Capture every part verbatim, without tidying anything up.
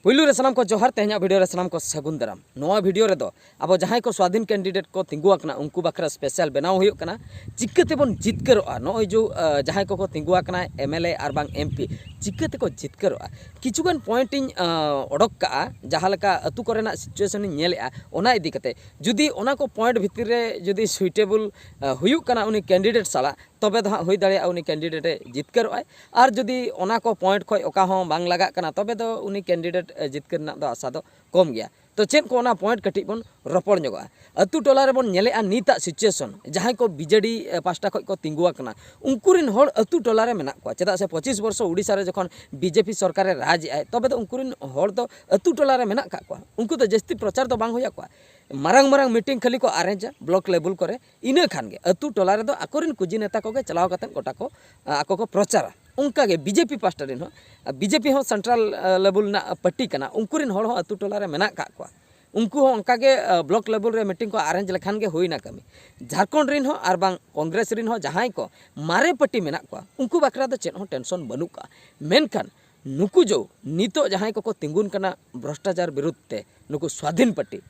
ᱯᱩᱭᱞᱩ ᱨᱮ ᱥᱟᱱᱟᱢ ᱠᱚ ᱡᱚᱦᱟᱨ, ᱛᱮᱦᱮᱧᱟᱜ ᱵᱷᱤᱰᱤᱭᱳ ᱨᱮ ᱥᱟᱱᱟᱢ ᱠᱚ ᱥᱟᱹᱜᱩᱱ ᱫᱟᱨᱟᱢ᱾ ᱱᱚᱣᱟ ᱵᱷᱤᱰᱤᱭᱳ ᱨᱮᱫᱚ ᱟᱵᱚ ᱡᱟᱦᱟᱸᱭ ᱠᱚ ᱥᱣᱟᱫᱷᱤᱱ ᱠᱮᱱᱰᱤᱰᱮᱴ ᱠᱚ ᱛᱤᱸᱜᱩ ᱟᱠᱟᱱᱟ, ᱩᱱᱠᱩ ᱵᱟᱠᱷᱨᱟ ᱥᱯᱮᱥᱟᱞ ᱵᱮᱱᱟᱣ ᱦᱩᱭᱩᱜ ᱠᱟᱱᱟ᱾ ᱪᱤᱠᱟᱹ ᱛᱮᱵᱚᱱ ᱡᱤᱛᱠᱟᱹᱨᱚᱜᱼᱟ? ᱱᱚᱜᱼᱚᱭ ᱡᱮ, ᱟᱸ, ᱡᱟᱦᱟᱸᱭ ᱠᱚᱠᱚ ᱛᱤᱸᱜᱩ ᱟᱠᱟᱱᱟ, ᱮᱢ ᱮᱞ ᱮ ᱟᱨ ᱵᱟᱝ ᱮᱢ ᱯᱤ, ᱪᱤᱠᱟᱹ ᱛᱮᱠᱚ ᱡᱤᱛᱠᱟᱹᱨᱚᱜᱼᱟ? ᱠᱤᱪᱷᱩᱜᱟᱱ ᱯᱚᱭᱮᱱᱴ ᱤᱧ, ᱟᱸ, ᱚᱰᱚᱠ ᱠᱟᱜᱼᱟ, ᱡᱟᱦᱟᱸ ᱞᱮᱠᱟ ᱟᱹᱛᱩ ᱠᱚᱨᱮᱱᱟᱜ ᱥᱤᱪᱩᱭᱮᱥᱚᱱ ᱤᱧ ᱧᱮᱞᱮᱜᱼᱟ, ᱚᱱᱟ ᱤᱫᱤ ᱠᱟᱛᱮ᱾ ᱡᱩᱫᱤ ᱚᱱᱟ ᱠᱚ ᱯᱚᱭᱮᱱᱴ ᱵᱷᱤᱛᱤᱨ ᱨᱮ ᱡᱩᱫᱤ ᱥᱩᱭᱴᱮᱵᱚᱞ, ᱟᱸ, ᱦᱩᱭᱩᱜ ᱠᱟᱱᱟ ᱩᱱᱤ ᱠᱮᱱᱰᱤᱰᱮᱴ ᱥᱟᱞᱟᱜ, ᱛᱚᱵᱮ ᱫᱚ ᱦᱟᱸᱜ ᱦᱩᱭ ᱫᱟᱲᱮᱭᱟᱜᱼᱟ ᱩᱱᱤ ᱠᱮᱱᱰᱤᱰᱮᱴ ᱮ ᱡᱤᱛᱠᱟᱹᱨᱚᱜᱼᱟᱭ᱾ ᱟᱨ ᱡᱩᱫᱤ ᱚᱱᱟ ᱠᱚ ᱯᱚᱭᱮᱱᱴ ᱠᱷᱚᱡ ᱚᱠᱟ ᱦᱚᱸ ᱵᱟᱝ ᱞᱟᱜᱟᱜ ᱠᱟᱱᱟ, ᱛᱚᱵᱮ ᱫᱚ ᱩᱱᱤ ᱠᱮᱱᱰᱤᱰᱮᱴ, ᱮ, ᱡᱤᱛᱠᱟᱹᱨ ᱨᱮᱱᱟᱜ ᱫᱚ ᱟᱥᱟ ᱫᱚ ᱠᱚᱢ ᱜᱮᱭᱟ᱾ ᱛᱚ, ᱪᱮᱫ ᱠᱚ ᱚᱱᱟ ᱯᱚᱭᱮᱱᱴ ᱠᱟᱹᱴᱤᱡ ᱵᱚᱱ ᱨᱚᱯᱚᱲ ᱧᱚᱜᱚᱜᱼᱟ᱾ ᱟᱹᱛᱩ ᱴᱚᱞᱟ ᱨᱮᱵᱚᱱ ᱧᱮᱞᱮᱜᱼᱟ ᱱᱤᱛᱟᱜ ᱥᱤᱪᱩᱭᱮᱥᱚᱱ, ᱡᱟᱦᱟᱸᱭ ᱠᱚ ᱵᱤ ᱡᱮ ᱰᱤ, ᱮ, ᱯᱟᱦᱴᱟ ᱠᱷᱚᱡ ᱠᱚ ᱛᱤᱸᱜᱩ ᱟᱠᱟᱱᱟ, ᱩᱱᱠᱩ ᱨᱤᱱ ᱦᱚᱲ ᱟᱹᱛᱩ ᱴᱚᱞᱟ ᱨᱮ ᱢᱮᱱᱟᱜ ᱠᱚᱣᱟ᱾ ᱪᱮᱫᱟᱜ ᱥᱮ ᱯᱚᱸᱪᱤᱥ ᱵᱚᱨᱥᱚ ᱩᱰᱤᱥᱟ ᱨᱮ ᱡᱚᱠᱷᱚᱱ ᱵᱤ ᱡᱮ ᱯᱤ ᱥᱚᱨᱠᱟᱨᱮ ᱨᱟᱡᱽ ᱮᱜᱼᱟᱭ, ᱛᱚᱵᱮ ᱫᱚ ᱩᱱᱠᱩ ᱨᱤᱱ ᱦᱚᱲ ᱫᱚ ᱟᱹᱛᱩ ᱴᱚᱞᱟ ᱨᱮ ᱢᱮᱱᱟᱜ ᱠᱟᱜ ᱠᱚᱣᱟ᱾ ᱩᱱᱠᱩ ᱫᱚ ᱡᱟᱹᱥᱛᱤ ᱯᱨᱚᱪᱟᱨ ᱫᱚ ᱵᱟᱝ ᱦᱩᱭ ᱟᱠᱚᱣᱟ᱾ ᱢᱟᱨᱟᱝ ᱢᱟᱨᱟᱝ ᱢᱤᱴᱤᱝ ᱠᱷᱟᱹᱞᱤ ᱠᱚ ᱟᱨᱮᱧᱡᱟ ᱵᱞᱚᱠ ᱞᱮᱵᱮᱞ ᱠᱚᱨᱮ, ᱤᱱᱟᱹ ᱠᱷᱟᱱ ᱜᱮ ᱟᱹᱛᱩ ᱴᱚᱞᱟ ᱨᱮᱫᱚ ᱟᱠᱚᱨᱮᱱ ᱠᱩᱡᱤ ᱱᱮᱛᱟ ᱠᱚᱜᱮ ᱪᱟᱞᱟᱣ ᱠᱟᱛᱮᱫ ᱜᱚᱴᱟ ᱠᱚ, ᱟ, ᱟᱠᱚ ᱠᱚ ᱯᱨᱚᱪᱟᱨᱟ᱾ ᱚᱱᱠᱟ ᱜᱮ ᱵᱤ ᱡᱮ ᱯᱤ ᱯᱟᱦᱴᱟ ᱨᱮᱱ ᱦᱚᱸ, ᱟ, ᱵᱤ ᱡᱮ ᱯᱤ ᱦᱚᱸ ᱥᱮᱱᱴᱨᱟᱞ, ᱟ, ᱞᱮᱵᱮᱞ ᱨᱮᱱᱟᱜ ᱯᱟᱨᱴᱤ ᱠᱟᱱᱟ, ᱩᱱᱠᱩ ᱨᱮᱱ ᱦᱚᱲ ᱦᱚᱸ ᱟᱹᱛᱩ ᱴᱚᱞᱟ ᱨᱮ ᱢᱮᱱᱟᱜ ᱠᱟᱜ ᱠᱚᱣᱟ᱾ ᱩᱱᱠᱩ ᱦᱚᱸ ᱚᱱᱠᱟ ᱜᱮ, ᱟ, ᱵᱞᱚᱠ ᱞᱮᱵᱮᱞ ᱨᱮ ᱢᱤᱴᱤᱝ ᱠᱚ ᱟᱨᱮᱧᱡᱽ ᱞᱮᱠᱷᱟᱱ ᱜᱮ ᱦᱩᱭᱱᱟ ᱠᱟᱹᱢᱤ᱾ ᱡᱷᱟᱲᱠᱷᱚᱸᱰ ᱨᱮᱱ ᱦᱚᱸ ᱟᱨ ᱵᱟᱝ ᱠᱚᱝᱜᱨᱮᱥ ᱨᱮᱱ ᱦᱚᱸ ᱡᱟᱦᱟᱸᱭ ᱠᱚ ᱢᱟᱨᱮ ᱯᱟᱨᱴᱤ ᱢᱮᱱᱟᱜ ᱠᱚᱣᱟ, ᱩᱱᱠᱩ ᱵᱟᱠᱷᱨᱟ ᱫᱚ ᱪᱮᱫ ᱦᱚᱸ ᱴᱮᱱᱥᱚᱱ ᱵᱟᱹᱱᱩᱜ ᱠᱟᱜᱼᱟ᱾ ᱢᱮᱱᱠᱷᱟᱱ ᱱᱩᱠᱩ ᱡᱚ ᱱᱤᱛᱚᱜ ᱡᱟᱦᱟᱸᱭ ᱠᱚᱠᱚ ᱛᱤᱸᱜᱩᱱ ᱠᱟᱱᱟ ᱵᱷᱨᱚᱥᱴᱟᱪᱟᱨ ᱵᱤᱨᱩᱫᱷ ᱛᱮ, ᱱᱩᱠᱩ ᱥᱣᱟᱫᱷᱤᱱ ᱯᱟᱨᱴᱤ,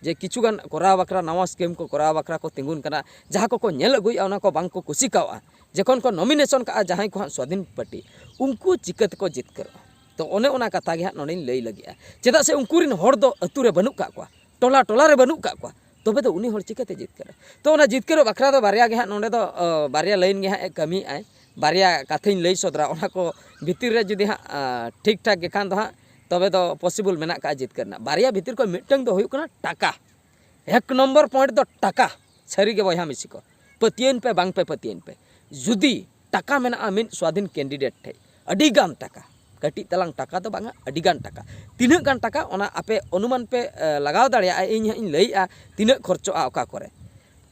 ᱡᱮ ᱠᱤᱪᱷᱩᱜᱟᱱ ᱠᱚᱨᱟᱣ ᱵᱟᱠᱷᱨᱟ, ᱱᱟᱣᱟ ᱥᱠᱤᱢ ᱠᱚ ᱠᱚᱨᱟᱣ ᱵᱟᱠᱷᱨᱟ ᱠᱚ ᱛᱤᱸᱜᱩᱱ ᱠᱟᱱᱟ, ᱡᱟᱦᱟᱸ ᱠᱚᱠᱚ ᱧᱮᱞ ᱟᱹᱜᱩᱭᱮᱫᱼᱟ, ᱚᱱᱟ ᱠᱚ ᱵᱟᱝ ᱠᱚ ᱠᱩᱥᱤ ᱠᱟᱣᱜᱼᱟ, ᱡᱚᱠᱷᱚᱱ ᱠᱚ ᱱᱚᱢᱤᱱᱮᱥᱚᱱ ᱠᱟᱜᱼᱟ ᱡᱟᱦᱟᱸᱭ ᱠᱚ ᱦᱟᱸᱜ ᱥᱣᱟᱫᱷᱤᱱ ᱯᱟᱨᱴᱤ, ᱩᱱᱠᱩ ᱪᱤᱠᱟᱹ ᱛᱮᱠᱚ ᱡᱤᱛᱠᱟᱹᱨᱚᱜᱼᱟ? ᱛᱚ, ᱚᱱᱮ ᱚᱱᱟ ᱠᱟᱛᱷᱟ ᱜᱮ ᱦᱟᱸᱜ ᱱᱚᱰᱮᱧ ᱞᱟᱹᱭ ᱞᱟᱹᱜᱤᱫᱼᱟ᱾ ᱪᱮᱫᱟᱜ ᱥᱮ ᱩᱱᱠᱩ ᱨᱤᱱ ᱦᱚᱲ ᱫᱚ ᱟᱹᱛᱩ ᱨᱮ ᱵᱟᱹᱱᱩᱜ ᱠᱟᱜ ᱠᱚᱣᱟ, ᱴᱚᱞᱟ ᱴᱚᱞᱟ ᱨᱮ ᱵᱟᱹᱱᱩᱜ ᱠᱟᱜ ᱠᱚᱣᱟ, ᱛᱚᱵᱮ ᱫᱚ ᱩᱱᱤ ᱦᱚᱲ ᱪᱤᱠᱟᱹᱛᱮ ᱡᱤᱛᱠᱟᱹᱨᱟ? ᱛᱚ, ᱚᱱᱟ ᱡᱤᱛᱠᱟᱹᱨᱚᱜ ᱵᱟᱠᱷᱨᱟ ᱫᱚ ᱵᱟᱨᱭᱟ ᱜᱮ ᱦᱟᱸᱜ ᱱᱚᱰᱮ ᱫᱚ, ᱚ, ᱵᱟᱨᱭᱟ ᱞᱟᱭᱤᱱ ᱜᱮ ᱦᱟᱸᱜ ᱮ ᱠᱟᱹᱢᱤᱭᱮᱫᱼᱟᱭ᱾ ᱵᱟᱨᱭᱟ ᱠᱟᱛᱷᱟᱧ ᱞᱟᱹᱭ ᱥᱚᱫᱚᱨᱟ, ᱚᱱᱟ ᱠᱚ ᱵᱷᱤᱛᱤᱨ ᱨᱮ ᱡᱩᱫᱤ ᱦᱟᱸᱜ, ᱟ, ᱴᱷᱤᱠ ᱴᱷᱟᱠ ᱜᱮ ᱠᱷᱟᱱ ᱫᱚ ᱦᱟᱸᱜ, ᱛᱚᱵᱮ ᱫᱚ ᱯᱚᱥᱤᱵᱚᱞ ᱢᱮᱱᱟᱜ ᱠᱟᱜᱼᱟ ᱡᱤᱛᱠᱟᱹᱨ ᱨᱮᱱᱟᱜ᱾ ᱵᱟᱨᱭᱟ ᱵᱷᱤᱛᱤᱨ ᱠᱷᱚᱱ ᱢᱤᱫᱴᱟᱝ ᱫᱚ ᱦᱩᱭᱩᱜ ᱠᱟᱱᱟ ᱴᱟᱠᱟ᱾ ᱮᱠ ᱱᱚᱢᱵᱚᱨ ᱯᱚᱭᱮᱱᱴ ᱫᱚ ᱴᱟᱠᱟ᱾ ᱥᱟᱹᱨᱤ ᱜᱮ ᱵᱚᱭᱦᱟ ᱢᱤᱥᱤ ᱠᱚ, ᱯᱟᱹᱛᱭᱟᱹᱣᱮᱱ ᱯᱮ ᱵᱟᱝ ᱯᱮ ᱯᱟᱹᱛᱭᱟᱹᱣᱮᱱ ᱯᱮ, ᱡᱩᱫᱤ ᱴᱟᱠᱟ ᱢᱮᱱᱟᱜᱼᱟ ᱢᱤᱫ ᱥᱣᱟᱫᱷᱤᱱ ᱠᱮᱱᱰᱤᱰᱮᱴ ᱴᱷᱮᱡ, ᱟᱹᱰᱤ ᱜᱟᱱ ᱴᱟᱠᱟ, ᱠᱟᱹᱴᱤᱡ ᱛᱟᱞᱟᱝ ᱴᱟᱠᱟ ᱫᱚ ᱵᱟᱝᱟ, ᱟᱹᱰᱤ ᱜᱟᱱ ᱴᱟᱠᱟ᱾ ᱛᱤᱱᱟᱹᱜ ᱜᱟᱱ ᱴᱟᱠᱟ, ᱚᱱᱟ ᱟᱯᱮ ᱚᱱᱩᱢᱟᱱ ᱯᱮ, ᱮ, ᱞᱟᱜᱟᱣ ᱫᱟᱲᱮᱭᱟᱜᱼᱟ᱾ ᱤᱧ ᱦᱟᱸᱜ ᱤᱧ ᱞᱟᱹᱭᱮᱜᱼᱟ ᱛᱤᱱᱟᱹᱜ ᱠᱷᱚᱨᱪᱚᱜᱼᱟ ᱚᱠᱟ ᱠᱚᱨᱮ᱾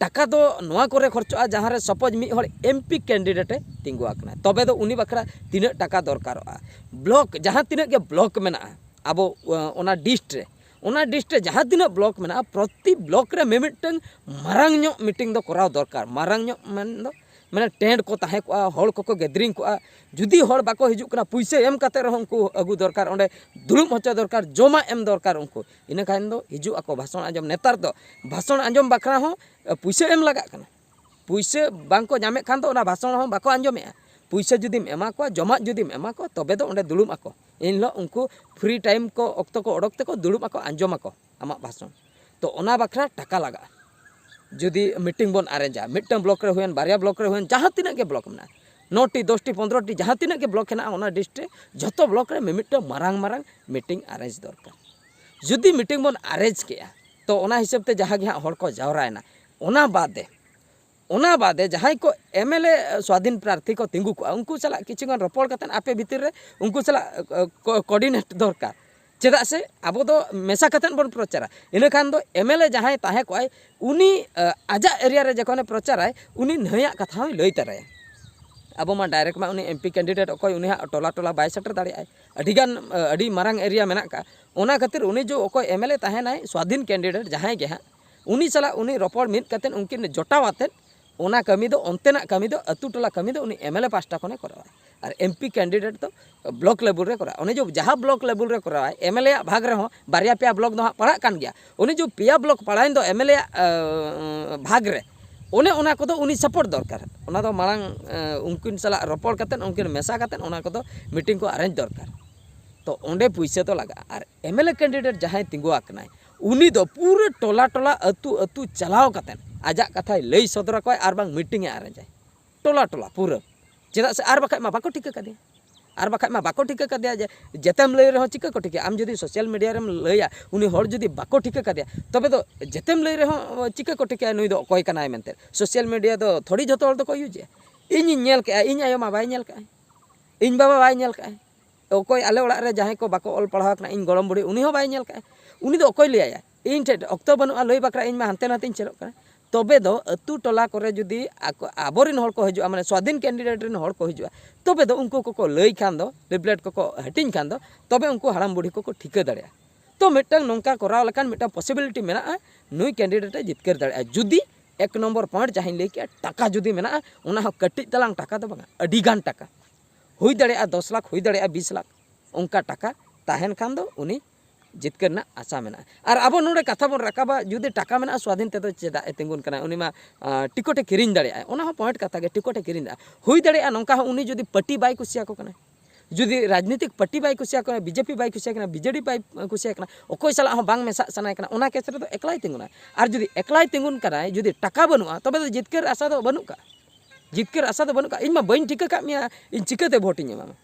ᱴᱟᱠᱟ ᱫᱚ ᱱᱚᱣᱟ ᱠᱚᱨᱮ ᱠᱷᱚᱨᱪᱚᱜᱼᱟ ᱡᱟᱦᱟᱸ ᱨᱮ ᱥᱟᱯᱳᱡᱽ ᱢᱤᱫ ᱦᱚᱲ ᱮᱢ ᱯᱤ ᱠᱮᱱᱰᱤᱰᱮᱴ ᱮ ᱛᱤᱸᱜᱩ ᱟᱠᱟᱱᱟ, ᱛᱚᱵᱮ ᱫᱚ ᱩᱱᱤ ᱵᱟᱠᱷᱨᱟ ᱛᱤᱱᱟᱹᱜ ᱴᱟᱠᱟ ᱫᱚᱨᱠᱟᱨᱚᱜᱼᱟ᱾ ᱵᱞᱚᱠ ᱡᱟᱦᱟᱸ ᱛᱤᱱᱟᱹᱜ ᱜᱮ ᱵᱞᱚᱠ ᱢᱮᱱᱟᱜᱼᱟ ᱟᱵᱚ, ᱚ, ᱚᱱᱟ ᱰᱤᱥᱴ ᱨᱮ, ᱚᱱᱟ ᱰᱤᱥᱴ ᱨᱮ ᱡᱟᱦᱟᱸ ᱛᱤᱱᱟᱹᱜ ᱵᱞᱚᱠ ᱢᱮᱱᱟᱜᱼᱟ, ᱯᱨᱚᱛᱤ ᱵᱞᱚᱠ ᱨᱮ ᱢᱤᱢᱤᱫᱴᱟᱝ ᱢᱟᱨᱟᱝ ᱧᱚᱜ ᱢᱤᱴᱤᱝ ᱫᱚ ᱠᱚᱨᱟᱣ ᱫᱚᱨᱠᱟᱨ᱾ ᱢᱟᱨᱟᱝ ᱧᱚᱜ ᱢᱮᱱ ᱫᱚ ᱢᱟᱱᱮ tent ᱠᱚ ᱛᱟᱦᱮᱸ ᱠᱚᱜᱼᱟ, ᱦᱚᱲ ᱠᱚᱠᱚ gathering ᱠᱚᱜᱼᱟ᱾ ᱡᱩᱫᱤ ᱦᱚᱲ ᱵᱟᱠᱚ ᱦᱤᱡᱩᱜ ᱠᱟᱱᱟ, ᱯᱩᱭᱥᱟᱹ ᱮᱢ ᱠᱟᱛᱮ ᱨᱮᱦᱚᱸ ᱩᱱᱠᱩ ᱟᱹᱜᱩ ᱫᱚᱨᱠᱟᱨ, ᱚᱸᱰᱮ ᱫᱩᱲᱩᱵ ᱦᱚᱪᱚ ᱫᱚᱨᱠᱟᱨ, ᱡᱚᱢᱟᱜ ᱮᱢ ᱫᱚᱨᱠᱟᱨ ᱩᱱᱠᱩ᱾ ᱤᱱᱟᱹ ᱠᱷᱟᱱ ᱫᱚ ᱦᱤᱡᱩᱜ ᱟᱠᱚ ᱵᱷᱟᱥᱚᱱ ᱟᱸᱡᱚᱢ᱾ ᱱᱮᱛᱟᱨ ᱫᱚ ᱵᱷᱟᱥᱚᱱ ᱟᱸᱡᱚᱢ ᱵᱟᱠᱷᱨᱟ ᱦᱚᱸ ᱯᱩᱭᱥᱟᱹ ᱮᱢ ᱞᱟᱜᱟᱜ ᱠᱟᱱᱟ᱾ ᱯᱩᱭᱥᱟᱹ ᱵᱟᱝ ᱠᱚ ᱧᱟᱢᱮᱫ ᱠᱷᱟᱱ ᱫᱚ ᱚᱱᱟ ᱵᱷᱟᱥᱚᱱ ᱦᱚᱸ ᱵᱟᱠᱚ ᱟᱸᱡᱚᱢᱮᱫᱼᱟ᱾ ᱯᱩᱭᱥᱟᱹ ᱡᱩᱫᱤᱢ ᱮᱢᱟ ᱠᱚᱣᱟ, ᱡᱚᱢᱟᱜ ᱡᱩᱫᱤᱢ ᱮᱢᱟ ᱠᱚᱣᱟ, ᱛᱚᱵᱮ ᱫᱚ ᱚᱸᱰᱮ ᱫᱩᱲᱩᱵ ᱟᱠᱚ᱾ ᱮᱱ ᱦᱤᱞᱳᱜ ᱩᱱᱠᱩ free time ᱠᱚ, ᱚᱠᱛᱚ ᱠᱚ ᱚᱰᱚᱠ ᱛᱮᱠᱚ ᱫᱩᱲᱩᱵ ᱟᱠᱚ, ᱟᱸᱡᱚᱢ ᱟᱠᱚ ᱟᱢᱟᱜ ᱵᱷᱟᱥᱚᱱ᱾ ᱛᱚ ᱚᱱᱟ ᱵᱟᱠᱷᱨᱟ ᱴᱟᱠᱟ ᱞᱟᱜᱟᱜᱼᱟ᱾ ᱡᱩᱫᱤ meeting ᱵᱚᱱ arrangeᱟ, ᱢᱤᱫᱴᱟᱝ block ᱨᱮ ᱦᱩᱭᱮᱱ, ᱵᱟᱨᱭᱟ block ᱨᱮ ᱦᱩᱭᱮᱱ, ᱡᱟᱦᱟᱸ ᱛᱤᱱᱟᱹᱜ ᱜᱮ block ᱢᱮᱱᱟᱜᱼᱟ, ᱱᱚ ᱴᱤ, ᱫᱚᱥ ᱴᱤ, ᱯᱚᱱᱫᱽᱨᱚ ᱴᱤ, ᱡᱟᱦᱟᱸ ᱛᱤᱱᱟᱹᱜ ᱜᱮ block ᱦᱮᱱᱟᱜᱼᱟ ᱚᱱᱟ district ᱨᱮ, ᱡᱷᱚᱛᱚ block ᱨᱮ ᱢᱤᱢᱤᱫᱴᱟᱝ ᱢᱟᱨᱟᱝ ᱢᱟᱨᱟᱝ meeting arrange ᱫᱚᱨᱠᱟᱨ᱾ ᱡᱩᱫᱤ meeting ᱵᱚᱱ arrange ᱠᱮᱜᱼᱟ, ᱛᱚ ᱚᱱᱟ ᱦᱤᱥᱟᱹᱵ ᱛᱮ ᱡᱟᱦᱟᱸ ᱜᱮ ᱦᱟᱸᱜ ᱦᱚᱲ ᱠᱚ ᱡᱟᱣᱨᱟᱭᱮᱱᱟ, ᱚᱱᱟ ᱵᱟᱫᱮ, ᱚᱱᱟ ᱵᱟᱫᱮ ᱡᱟᱦᱟᱸᱭ ᱠᱚ MLA ᱥᱣᱟᱫᱷᱤᱱ ᱯᱨᱟᱨᱛᱷᱤ ᱠᱚ ᱛᱤᱸᱜᱩ ᱠᱚᱜᱼᱟ, ᱩᱱᱠᱩ ᱥᱟᱞᱟᱜ ᱠᱤᱪᱷᱩ ᱜᱟᱱ ᱨᱚᱯᱚᱲ ᱠᱟᱛᱮᱫ ᱟᱯᱮ ᱵᱷᱤᱛᱤᱨ ᱨᱮ ᱩᱱᱠᱩ ᱥᱟᱞᱟᱜ, ᱮ, ᱠᱚ-, coordinate ᱫᱚᱨᱠᱟᱨ᱾ ᱪᱮᱫᱟᱜ ᱥᱮ ᱟᱵᱚ ᱫᱚ ᱢᱮᱥᱟ ᱠᱟᱛᱮᱫ ᱵᱚᱱ ᱯᱨᱚᱪᱟᱨᱟ᱾ ᱤᱱᱟᱹ ᱠᱷᱟᱱ ᱫᱚ MLA ᱡᱟᱦᱟᱸᱭ ᱛᱟᱦᱮᱸ ᱠᱚᱜᱼᱟᱭ, ᱩᱱᱤ, ᱮ, ᱟᱡᱟᱜ area ᱨᱮ ᱡᱚᱠᱷᱚᱱᱮ ᱯᱨᱚᱪᱟᱨᱟᱭ, ᱩᱱᱤ ᱱᱟᱹᱭᱟᱜ ᱠᱟᱛᱷᱟ ᱦᱚᱸᱭ ᱞᱟᱹᱭ ᱛᱟᱨᱟᱭᱟ᱾ ᱟᱵᱚ ᱢᱟ direct ᱢᱟ ᱩᱱᱤ MP candidate ᱚᱠᱚᱭ, ᱩᱱᱤ ᱦᱟᱸᱜ ᱴᱚᱞᱟ ᱴᱚᱞᱟ ᱵᱟᱭ ᱥᱮᱴᱮᱨ ᱫᱟᱲᱮᱭᱟᱜᱼᱟᱭ᱾ ᱟᱹᱰᱤᱜᱟᱱ, ᱮ, ᱟᱹᱰᱤ ᱢᱟᱨᱟᱝ area ᱢᱮᱱᱟᱜ ᱠᱟᱜᱼᱟ᱾ ᱚᱱᱟ ᱠᱷᱟᱹᱛᱤᱨ ᱩᱱᱤ ᱡᱚ ᱚᱠᱚᱭ MLA ᱛᱟᱦᱮᱱᱟᱭ, ᱥᱣᱟᱫᱷᱤᱱ candidate ᱡᱟᱦᱟᱸᱭ ᱜᱮ ᱦᱟᱸᱜ, ᱩᱱᱤ ᱥᱟᱞᱟᱜ ᱩᱱᱤ ᱨᱚᱯᱚᱲ ᱢᱤᱫ ᱠᱟᱛᱮᱫ ᱩᱱᱠᱤᱱ ᱡᱚᱴᱟᱣ ᱟᱛᱮᱫ ᱚᱱᱟ ᱠᱟᱹᱢᱤ ᱫᱚ, ᱚᱱᱛᱮᱱᱟᱜ ᱠᱟᱹᱢᱤ ᱫᱚ, ᱟᱹᱛᱩ ᱴᱚᱞᱟ ᱠᱟᱹᱢᱤ ᱫᱚ ᱩᱱᱤ MLA ᱯᱟᱦᱴᱟ ᱠᱷᱚᱱᱮ ᱠᱚᱨᱟᱣᱟ᱾ ᱟᱨ MP candidate ᱫᱚ block level ᱨᱮ ᱠᱚᱨᱟᱣᱟ᱾ ᱚᱱᱮ ᱡᱚ ᱡᱟᱦᱟᱸ block level ᱨᱮ ᱠᱚᱨᱟᱣᱟᱭ, MLA ᱟᱜ ᱵᱷᱟᱜᱽ ᱨᱮᱦᱚᱸ ᱵᱟᱨᱭᱟ ᱯᱮᱭᱟ block ᱫᱚ ᱦᱟᱸᱜ ᱯᱟᱲᱟᱜ ᱠᱟᱱ ᱜᱮᱭᱟ᱾ ᱩᱱᱤ ᱡᱚ ᱯᱮᱭᱟ block ᱯᱟᱲᱟᱣᱮᱱ ᱫᱚ MLA ᱟᱜ, ᱮ, ᱵᱷᱟᱜᱽ ᱨᱮ, ᱚᱱᱮ ᱚᱱᱟ ᱠᱚᱫᱚ ᱩᱱᱤ support ᱫᱚᱨᱠᱟᱨ᱾ ᱚᱱᱟ ᱫᱚ ᱢᱟᱲᱟᱝ, ᱮ, ᱩᱱᱠᱤᱱ ᱥᱟᱞᱟᱜ ᱨᱚᱯᱚᱲ ᱠᱟᱛᱮᱫ, ᱩᱱᱠᱤᱱ ᱢᱮᱥᱟ ᱠᱟᱛᱮᱫ ᱚᱱᱟ ᱠᱚᱫᱚ meeting ᱠᱚ arrange ᱫᱚᱨᱠᱟᱨ᱾ ᱛᱚ ᱚᱸᱰᱮ ᱯᱩᱭᱥᱟᱹ ᱫᱚ ᱞᱟᱜᱟᱜᱼᱟ᱾ ᱟᱨ MLA candidate ᱡᱟᱦᱟᱸᱭ ᱛᱤᱸᱜᱩ ᱟᱠᱟᱱᱟᱭ, ᱩᱱᱤ ᱫᱚ ᱯᱩᱨᱟᱹ ᱴᱚᱞᱟ ᱴᱚᱞᱟ, ᱟᱹᱛᱩ ᱟᱹᱛᱩ ᱪᱟᱞᱟᱣ ᱠᱟᱛᱮᱫ ᱟᱡᱟᱜ ᱠᱟᱛᱷᱟᱭ ᱞᱟᱹᱭ ᱥᱚᱫᱚᱨ ᱟᱠᱚᱣᱟᱭ ᱟᱨ ᱵᱟᱝ meeting ᱮ arrangeᱟᱭ᱾ ᱴᱚᱞᱟ ᱴᱚᱞᱟ ᱯᱩᱨᱟᱹ᱾ ᱪᱮᱫᱟᱜ ᱥᱮ ᱟᱨ ᱵᱟᱠᱷᱟᱡ ᱢᱟ ᱵᱟᱠᱚ ᱴᱷᱤᱠᱟᱹ ᱠᱟᱫᱮᱭᱟ᱾ ᱟᱨ ᱵᱟᱠᱷᱟᱡ ᱢᱟ ᱵᱟᱠᱚ ᱴᱷᱤᱠᱟᱹ ᱠᱟᱫᱮᱭᱟ ᱡᱮ ᱡᱮᱛᱮᱢ ᱞᱟᱹᱭ ᱨᱮᱦᱚᱸ ᱪᱤᱠᱟᱹ ᱠᱚ ᱴᱷᱤᱠᱟᱹᱭᱟ? ᱟᱢ ᱡᱩᱫᱤ social media ᱨᱮᱢ ᱞᱟᱹᱭᱟ, ᱩᱱᱤ ᱦᱚᱲ ᱡᱩᱫᱤ ᱵᱟᱠᱚ ᱴᱷᱤᱠᱟᱹ ᱠᱟᱫᱮᱭᱟ, ᱛᱚᱵᱮ ᱫᱚ ᱡᱮᱛᱮᱢ ᱞᱟᱹᱭ ᱨᱮᱦᱚᱸ ᱪᱤᱠᱟᱹ ᱠᱚ ᱴᱷᱤᱠᱟᱹᱭᱟ ᱱᱩᱭ ᱫᱚ ᱚᱠᱚᱭ ᱠᱟᱱᱟᱭ ᱢᱮᱱᱛᱮ? Social media ᱫᱚ ᱛᱷᱚᱲᱤ ᱡᱷᱚᱛᱚ ᱦᱚᱲ ᱫᱚᱠᱚ useᱮᱜᱼᱟ᱾ ᱤᱧᱤᱧ ᱧᱮᱞ ᱠᱮᱜᱼᱟ, ᱤᱧ ᱟᱭᱳ ᱢᱟ ᱵᱟᱭ ᱧᱮᱞ ᱠᱟᱜᱼᱟᱭ, ᱤᱧ ᱵᱟᱵᱟ ᱵᱟᱭ ᱧᱮᱞ ᱠᱟᱜᱼᱟᱭ, ᱚᱠᱚᱭ ᱟᱞᱮ ᱚᱲᱟᱜ ᱨᱮ ᱡᱟᱦᱟᱸᱭ ᱠᱚ ᱵᱟᱠᱚ ᱚᱞ ᱯᱟᱲᱦᱟᱣ ᱠᱟᱱᱟ, ᱤᱧ ᱜᱚᱲᱚᱢ ᱵᱩᱲᱦᱤ, ᱩᱱᱤ ᱦᱚᱸ ᱵᱟᱭ ᱧᱮᱞ ᱠᱟᱜᱼᱟᱭ᱾ ᱩᱱᱤ ᱫᱚ ᱚᱠᱚᱭ ᱞᱟᱹᱭᱟᱭᱟ? ᱤᱧ ᱴᱷᱮᱱ ᱚᱠᱛᱚ ᱵᱟᱹᱱᱩᱜᱼᱟ ᱞᱟᱹᱭ ᱵᱟᱠᱷᱨᱟ, ᱤᱧ ᱢᱟ ᱦᱟᱱᱛᱮ ᱱᱟᱛᱮᱧ ᱪᱟᱞᱟᱜ ᱠᱟᱱᱟ᱾ ᱛᱚᱵᱮ ᱫᱚ ᱟᱹᱛᱩ ᱴᱚᱞᱟ ᱠᱚᱨᱮ ᱡᱩᱫᱤ ᱟᱠᱚ, ᱟᱵᱚᱨᱮᱱ ᱦᱚᱲ ᱠᱚ ᱦᱤᱡᱩᱜᱼᱟ, ᱢᱟᱱᱮ ᱥᱣᱟᱫᱷᱤᱱ candidate ᱨᱮᱱ ᱦᱚᱲ ᱠᱚ ᱦᱤᱡᱩᱜᱼᱟ, ᱛᱚᱵᱮ ᱫᱚ ᱩᱱᱠᱩ ᱠᱚᱠᱚ ᱞᱟᱹᱭ ᱠᱷᱟᱱ ᱫᱚ, leaflet ᱠᱚᱠᱚ ᱦᱟᱹᱴᱤᱧ ᱠᱷᱟᱱ ᱫᱚ, ᱛᱚᱵᱮ ᱩᱱᱠᱩ ᱦᱟᱲᱟᱢ ᱵᱩᱲᱦᱤ ᱠᱚᱠᱚ ᱴᱷᱤᱠᱟᱹ ᱫᱟᱲᱮᱭᱟᱜᱼᱟ᱾ ᱛᱚ ᱢᱤᱫᱴᱟᱝ ᱱᱚᱝᱠᱟ ᱠᱚᱨᱟᱣ ᱞᱮᱠᱷᱟᱱ ᱢᱤᱫᱴᱟᱝ possibility ᱢᱮᱱᱟᱜᱼᱟ, ᱱᱩᱭ candidate ᱮ ᱡᱤᱛᱠᱟᱹᱨ ᱫᱟᱲᱮᱭᱟᱜᱼᱟ, ᱡᱩᱫᱤ ᱮᱠ ᱱᱚᱢᱵᱚᱨ ᱯᱚᱭᱮᱱᱴ ᱡᱟᱦᱟᱸᱧ ᱞᱟᱹᱭ ᱠᱮᱜᱼᱟ, ᱴᱟᱠᱟ ᱡᱩᱫᱤ ᱢᱮᱱᱟᱜᱼᱟ, ᱚᱱᱟ ᱦᱚᱸ ᱠᱟᱹᱴᱤᱡ ᱛᱟᱞᱟᱝ ᱴᱟᱠᱟ ᱫᱚ ᱵᱟᱝᱟ, ᱟᱹᱰᱤ ᱜᱟᱱ ᱴᱟᱠᱟ, ᱦᱩᱭ ᱫᱟᱲᱮᱭᱟᱜᱼᱟ ᱫᱚᱥ ᱞᱟᱠᱷ, ᱦᱩᱭ ᱫᱟᱲᱮᱭᱟᱜᱼᱟ ᱵᱤᱥ ᱞᱟᱠᱷ, ᱚᱱᱠᱟ ᱴᱟᱠᱟ ᱛᱟᱦᱮᱱ ᱠᱷᱟᱱ ᱫᱚ ᱩᱱᱤ ᱡᱤᱛᱠᱟᱹᱨ ᱨᱮᱱᱟᱜ ᱟᱥᱟ ᱢᱮᱱᱟᱜᱼᱟ᱾ ᱟᱨ ᱟᱵᱚ ᱱᱚᱰᱮ ᱠᱟᱛᱷᱟ ᱵᱚᱱ ᱨᱟᱠᱟᱵᱟ, ᱡᱩᱫᱤ ᱴᱟᱠᱟ ᱢᱮᱱᱟᱜᱼᱟ, ᱥᱣᱟᱫᱷᱤᱱ ᱛᱮᱫᱚ ᱪᱮᱫᱟᱜ ᱮ ᱛᱤᱸᱜᱩᱱ ᱠᱟᱱᱟ? ᱩᱱᱤ ᱢᱟ, ᱟᱸ, ᱴᱤᱠᱤᱴ ᱮ ᱠᱤᱨᱤᱧ ᱫᱟᱲᱮᱭᱟᱜᱼᱟ, ᱚᱱᱟ ᱦᱚᱸ ᱯᱚᱭᱮᱱᱴ ᱠᱟᱛᱷᱟ ᱜᱮ, ᱴᱤᱠᱤᱴ ᱮ ᱠᱤᱨᱤᱧ ᱫᱟᱲᱮᱭᱟᱜᱼᱟ, ᱦᱩᱭ ᱫᱟᱲᱮᱭᱟᱜᱼᱟ᱾ ᱱᱚᱝᱠᱟ ᱦᱚᱸ ᱩᱱᱤ ᱡᱩᱫᱤ ᱯᱟᱨᱴᱤ ᱵᱟᱭ ᱠᱩᱥᱤᱭᱟᱠᱚ ᱠᱟᱱᱟ, ᱡᱩᱫᱤ ᱨᱟᱡᱽᱱᱤᱛᱤᱠ ᱯᱟᱨᱴᱤ ᱵᱟᱭ ᱠᱩᱥᱤᱭᱟᱠᱚ ᱠᱟᱱᱟ, ᱵᱤᱡᱮᱯᱤ ᱵᱟᱭ ᱠᱩᱥᱤᱭᱟᱜ ᱠᱟᱱᱟ, ᱵᱤᱡᱮᱰᱤ ᱵᱟᱭ ᱠᱩᱥᱤᱭᱟᱜ ᱠᱟᱱᱟ, ᱚᱠᱚᱭ ᱥᱟᱞᱟᱜ ᱦᱚᱸ ᱵᱟᱝ ᱢᱮᱥᱟᱜ ᱥᱟᱱᱟᱭᱮ ᱠᱟᱱᱟ, ᱚᱱᱟ ᱠᱮᱥ ᱨᱮᱫᱚ ᱮᱠᱞᱟᱭ ᱛᱤᱸᱜᱩᱱᱟ᱾ ᱟᱨ ᱡᱩᱫᱤ ᱮᱠᱞᱟᱭ ᱛᱤᱸᱜᱩᱱ ᱠᱟᱱᱟᱭ, ᱡᱩᱫᱤ ᱴᱟᱠᱟ ᱵᱟᱹᱱᱩᱜᱼᱟ, ᱛᱚᱵᱮ ᱫᱚ ᱡᱤᱛᱠᱟᱹᱨ ᱟᱥᱟ ᱫᱚ ᱵᱟᱹᱱᱩᱜ ᱠᱟᱜᱼᱟ᱾ ᱡᱤᱛᱠᱟᱹᱨ ᱟᱥᱟ ᱫᱚ ᱵᱟᱹᱱᱩᱜ ᱠᱟᱜᱼᱟ᱾ ᱤᱧ ᱢᱟ ᱵᱟᱹᱧ ᱴᱷᱤᱠᱟᱹ ᱠᱟᱜ ᱢᱮᱭᱟ, ᱤᱧ ᱪᱤᱠᱟᱹᱛᱮ ᱵᱷᱳᱴ ᱤᱧ ᱮᱢᱟᱢᱟ?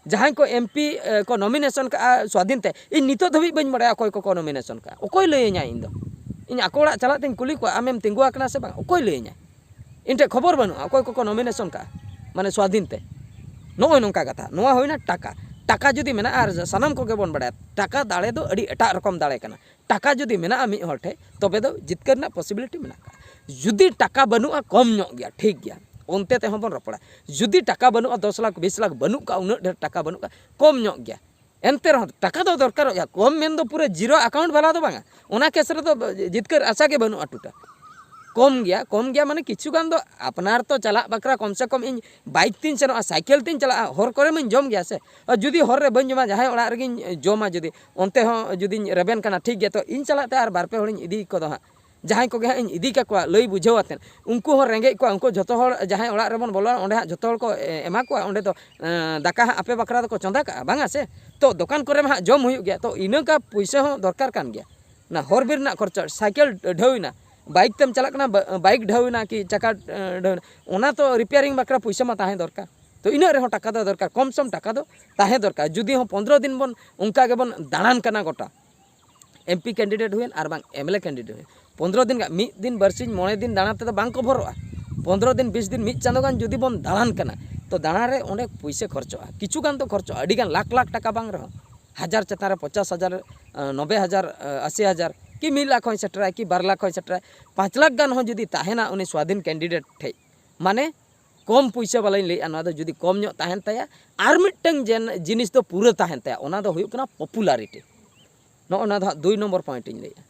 ᱡᱟᱦᱟᱸᱭ ᱠᱚ ᱮᱢᱯᱤ, ᱮ, ᱠᱚ ᱱᱚᱢᱤᱱᱮᱥᱚᱱ ᱠᱟᱜᱼᱟ ᱥᱣᱟᱫᱷᱤᱱ ᱛᱮ, ᱤᱧ ᱱᱤᱛᱚᱜ ᱫᱷᱟᱹᱵᱤᱡ ᱵᱟᱹᱧ ᱵᱟᱲᱟᱭᱟ ᱚᱠᱚᱭ ᱠᱚᱠᱚ ᱱᱚᱢᱤᱱᱮᱥᱚᱱ ᱠᱟᱜᱼᱟ᱾ ᱚᱠᱚᱭ ᱞᱟᱹᱭᱟᱹᱧᱟ ᱤᱧ ᱫᱚ? ᱤᱧ ᱟᱠᱚ ᱚᱲᱟᱜ ᱪᱟᱞᱟᱜ ᱛᱤᱧ ᱠᱩᱞᱤ ᱠᱚᱣᱟ, "ᱟᱢᱮᱢ ᱛᱤᱸᱜᱩ ᱟᱠᱟᱱᱟ ᱥᱮ ᱵᱟᱝ?" ᱚᱠᱚᱭ ᱞᱟᱹᱭᱟᱹᱧᱟ? ᱤᱧ ᱴᱷᱮᱱ ᱠᱷᱚᱵᱚᱨ ᱵᱟᱹᱱᱩᱜᱼᱟ ᱚᱠᱚᱭ ᱠᱚᱠᱚ ᱱᱚᱢᱤᱱᱮᱥᱚᱱ ᱠᱟᱜᱼᱟ, ᱢᱟᱱᱮ ᱥᱣᱟᱫᱷᱤᱱ ᱛᱮ᱾ ᱱᱚᱜᱼᱚᱭ ᱱᱚᱝᱠᱟ ᱠᱟᱛᱷᱟ᱾ ᱱᱚᱣᱟ ᱦᱩᱭᱱᱟ ᱴᱟᱠᱟ᱾ ᱴᱟᱠᱟ ᱡᱩᱫᱤ ᱢᱮᱱᱟᱜᱼᱟ, ᱟᱨ ᱥᱟᱱᱟᱢ ᱠᱚᱜᱮ ᱵᱚᱱ ᱵᱟᱲᱟᱭᱟ, ᱴᱟᱠᱟ ᱫᱟᱲᱮ ᱫᱚ ᱟᱹᱰᱤ ᱮᱴᱟᱜ ᱨᱚᱠᱚᱢ ᱫᱟᱲᱮ ᱠᱟᱱᱟ᱾ ᱴᱟᱠᱟ ᱡᱩᱫᱤ ᱢᱮᱱᱟᱜᱼᱟ ᱢᱤᱫ ᱦᱚᱲ ᱴᱷᱮᱱ, ᱛᱚᱵᱮ ᱫᱚ ᱡᱤᱛᱠᱟᱹᱨ ᱨᱮᱱᱟᱜ possibility ᱢᱮᱱᱟᱜ ᱠᱟᱜᱼᱟ᱾ ᱡᱩᱫᱤ ᱴᱟᱠᱟ ᱵᱟᱹᱱᱩᱜᱼᱟ, ᱠᱚᱢ ᱧᱚᱜ ᱜᱮᱭᱟ, ᱴᱷᱤᱠ ᱜᱮᱭᱟ, ᱚᱱᱛᱮ ᱛᱮᱦᱚᱸ ᱵᱚᱱ ᱨᱚᱯᱚᱲᱟ᱾ ᱡᱩᱫᱤ ᱴᱟᱠᱟ ᱵᱟᱹᱱᱩᱜᱼᱟ, ᱫᱚᱥ ᱞᱟᱠᱷ, ᱵᱤᱥ ᱞᱟᱠᱷ ᱵᱟᱹᱱᱩᱜ ᱠᱟᱜᱼᱟ, ᱩᱱᱟᱹᱜ ᱰᱷᱮᱨ ᱴᱟᱠᱟ ᱵᱟᱹᱱᱩᱜ ᱠᱟᱜᱼᱟ, ᱠᱚᱢ ᱧᱚᱜ ᱜᱮᱭᱟ, ᱮᱱᱛᱮ ᱨᱮᱦᱚᱸ ᱴᱟᱠᱟ ᱫᱚ ᱫᱚᱨᱠᱟᱨᱚᱜ ᱜᱮᱭᱟ᱾ ᱠᱚᱢ ᱢᱮᱱ ᱫᱚ ᱯᱩᱨᱟᱹ zero account ᱵᱟᱞᱟ ᱫᱚ ᱵᱟᱝᱟ, ᱚᱱᱟ ᱠᱮᱥ ᱨᱮᱫᱚ ᱡᱤᱛᱠᱟᱹᱨ ᱟᱥᱟ ᱜᱮ ᱵᱟᱹᱱᱩᱜᱼᱟ ᱴᱩᱴᱟ᱾ ᱠᱚᱢ ᱜᱮᱭᱟ, ᱠᱚᱢ ᱜᱮᱭᱟ ᱢᱟᱱᱮ ᱠᱤᱪᱷᱩ ᱜᱟᱱ ᱫᱚ ᱟᱯᱱᱟᱨ ᱛᱚ ᱪᱟᱞᱟᱜ ᱵᱟᱠᱷᱨᱟ ᱠᱚᱢ ᱥᱮ ᱠᱚᱢ ᱤᱧ ᱵᱟᱭᱤᱠ ᱛᱤᱧ ᱥᱮᱱᱚᱜᱼᱟ, ᱥᱟᱭᱠᱮᱞ ᱛᱤᱧ ᱪᱟᱞᱟᱜᱼᱟ, ᱦᱚᱨ ᱠᱚᱨᱮ ᱢᱟᱧ ᱡᱚᱢ ᱜᱮᱭᱟ ᱥᱮ᱾ ᱟᱨ ᱡᱩᱫᱤ ᱦᱚᱨ ᱨᱮ ᱵᱟᱹᱧ ᱡᱚᱢᱟ, ᱡᱟᱦᱟᱸᱭ ᱚᱲᱟᱜ ᱨᱮᱜᱮᱧ ᱡᱚᱢᱟ, ᱡᱩᱫᱤ ᱚᱱᱛᱮ ᱦᱚᱸ ᱡᱩᱫᱤᱧ ᱨᱮᱵᱮᱱ ᱠᱟᱱᱟ, ᱴᱷᱤᱠ ᱜᱮᱭᱟ, ᱛᱚ ᱤᱧ ᱪᱟᱞᱟᱜ ᱛᱮ ᱟᱨ ᱵᱟᱨ ᱯᱮ ᱦᱚᱲᱤᱧ ᱤᱫᱤ ᱠᱚᱫᱚ ᱦᱟᱸᱜ, ᱡᱟᱦᱟᱸᱭ ᱠᱚᱜᱮ ᱦᱟᱸᱜ ᱤᱧ ᱤᱫᱤ ᱠᱟᱠᱚᱣᱟ, ᱞᱟᱹᱭ ᱵᱩᱡᱷᱟᱹᱣ ᱟᱛᱮᱫ, ᱩᱱᱠᱩ ᱦᱚᱸ ᱨᱮᱸᱜᱮᱡ ᱠᱚᱣᱟ, ᱩᱱᱠᱩ ᱡᱷᱚᱛᱚ ᱦᱚᱲ ᱡᱟᱦᱟᱸᱭ ᱚᱲᱟᱜ ᱨᱮᱵᱚᱱ ᱵᱚᱞᱚᱱᱟ, ᱚᱸᱰᱮ ᱦᱟᱸᱜ ᱡᱷᱚᱛᱚ ᱦᱚᱲ ᱠᱚ, ᱮ, ᱮᱢᱟ ᱠᱚᱣᱟ, ᱚᱸᱰᱮ ᱫᱚ, ᱮᱸ, ᱫᱟᱠᱟ ᱦᱟᱸᱜ ᱟᱯᱮ ᱵᱟᱠᱷᱨᱟ ᱫᱚᱠᱚ ᱪᱚᱸᱫᱟ ᱠᱟᱜᱼᱟ, ᱵᱟᱝᱟ ᱥᱮ? ᱛᱚ ᱫᱚᱠᱟᱱ ᱠᱚᱨᱮ ᱢᱟ ᱦᱟᱸᱜ ᱡᱚᱢ ᱦᱩᱭᱩᱜ ᱜᱮᱭᱟ, ᱛᱚ ᱤᱱᱟᱹᱜᱟ ᱯᱩᱭᱥᱟᱹ ᱦᱚᱸ ᱫᱚᱨᱠᱟᱨ ᱠᱟᱱ ᱜᱮᱭᱟ᱾ ᱚᱱᱟ ᱦᱚᱨ ᱵᱤᱨ ᱨᱮᱱᱟᱜ ᱠᱷᱚᱨᱪᱟ, ᱥᱟᱭᱠᱮᱞ ᱰᱷᱟᱹᱣ ᱮᱱᱟ, ᱵᱟᱭᱤᱠ ᱛᱮᱢ ᱪᱟᱞᱟᱜ ᱠᱟᱱᱟ, ᱵᱟ-, ᱵᱟᱭᱤᱠ ᱰᱷᱟᱹᱣ ᱮᱱᱟ ᱠᱤ ᱪᱟᱠᱟ, ᱮ, ᱰᱷᱟᱹᱣ ᱮᱱᱟ, ᱚᱱᱟ ᱛᱚ ᱨᱤᱯᱮᱭᱟᱨᱤᱝ ᱵᱟᱠᱷᱨᱟ ᱯᱩᱭᱥᱟᱹ ᱢᱟ ᱛᱟᱦᱮᱸ ᱫᱚᱨᱠᱟᱨ᱾ ᱛᱚ ᱤᱱᱟᱹᱜ ᱨᱮᱦᱚᱸ ᱴᱟᱠᱟ ᱫᱚ ᱫᱚᱨᱠᱟᱨ, ᱠᱚᱢ ᱥᱚᱢ ᱴᱟᱠᱟ ᱫᱚ ᱛᱟᱦᱮᱸ ᱫᱚᱨᱠᱟᱨ᱾ ᱡᱩᱫᱤ ᱦᱚᱸ ᱯᱚᱱᱫᱽᱨᱚ ᱫᱤᱱ ᱵᱚᱱ ᱚᱱᱠᱟ ᱜᱮᱵᱚᱱ ᱫᱟᱬᱟᱱ ᱠᱟᱱᱟ ᱜᱚᱴᱟ, ᱮᱢᱯᱤ ᱠᱮᱱᱰᱤᱰᱮᱴ ᱦᱩᱭᱮᱱ ᱟᱨ ᱵᱟᱝ ᱮᱢᱮᱞᱮ ᱠᱮᱱᱰᱤᱰᱮᱴ ᱦᱩᱭᱮᱱ, ᱯᱚᱱᱫᱽᱨᱚ ᱫᱤᱱ ᱜᱟᱱ, ᱢᱤᱫ ᱫᱤᱱ ᱵᱟᱨᱥᱤᱧ ᱢᱚᱬᱮ ᱫᱤᱱ ᱫᱟᱬᱟ ᱛᱮᱫᱚ ᱵᱟᱝ ᱠᱚᱵᱷᱚᱨᱚᱜᱼᱟ᱾ ᱯᱚᱱᱫᱽᱨᱚ ᱫᱤᱱ, ᱵᱤᱥ ᱫᱤᱱ, ᱢᱤᱫ ᱪᱟᱸᱫᱳ ᱜᱟᱱ ᱡᱩᱫᱤ ᱵᱚᱱ ᱫᱟᱬᱟᱱ ᱠᱟᱱᱟ, ᱛᱚ ᱫᱟᱬᱟ ᱨᱮ ᱚᱸᱰᱮ ᱯᱩᱭᱥᱟᱹ ᱠᱷᱚᱨᱪᱚᱜᱼᱟ, ᱠᱤᱪᱷᱩ ᱜᱟᱱ ᱫᱚ ᱠᱷᱚᱨᱪᱚᱜᱼᱟ, ᱟᱹᱰᱤ ᱜᱟᱱ, ᱞᱟᱠᱷ ᱞᱟᱠᱷ ᱴᱟᱠᱟ ᱵᱟᱝ ᱨᱮᱦᱚᱸ, ᱦᱟᱡᱟᱨ ᱪᱮᱛᱟᱱ ᱨᱮ, ᱯᱚᱪᱟᱥ ᱦᱟᱡᱟᱨ, ᱱᱚᱵᱵᱳᱭ ᱦᱟᱡᱟᱨ, ᱟᱥᱤ ᱦᱟᱡᱟᱨ, ᱠᱤ ᱢᱤᱫ ᱞᱟᱠᱷ ᱦᱚᱸᱭ ᱥᱮᱴᱮᱨᱟ, ᱠᱤ ᱵᱟᱨ ᱞᱟᱠᱷ ᱦᱚᱸᱭ ᱥᱮᱴᱮᱨᱟ, ᱯᱟᱸᱪ ᱞᱟᱠᱷ ᱜᱟᱱ ᱦᱚᱸ ᱡᱩᱫᱤ ᱛᱟᱦᱮᱱᱟ ᱩᱱᱤ ᱥᱣᱟᱫᱷᱤᱱ ᱠᱮᱱᱰᱤᱰᱮᱴ ᱴᱷᱮᱡ, ᱢᱟᱱᱮ ᱠᱚᱢ ᱯᱩᱭᱥᱟᱹ ᱵᱟᱞᱟᱧ ᱞᱟᱹᱭᱮᱫᱼᱟ, ᱱᱚᱣᱟ ᱫᱚ ᱡᱩᱫᱤ ᱠᱚᱢ ᱧᱚᱜ ᱛᱟᱦᱮᱱ ᱛᱟᱭᱟ, ᱟᱨ ᱢᱤᱫᱴᱟᱝ ᱡᱮᱱ-, ᱡᱤᱱᱤᱥ ᱫᱚ ᱯᱩᱨᱟᱹ ᱛᱟᱦᱮᱱ ᱛᱟᱭᱟ, ᱚᱱᱟ ᱫᱚ ᱦᱩᱭᱩᱜ ᱠᱟᱱᱟ popularity᱾ ᱱᱚᱜᱼᱚ ᱱᱚᱣᱟ ᱫᱚ ᱦᱟᱸᱜ ᱫᱩᱭ ᱱᱚᱢᱵᱚᱨ ᱯᱚᱭᱮᱱᱴ ᱤᱧ ᱞᱟᱹᱭᱮᱫᱼᱟ᱾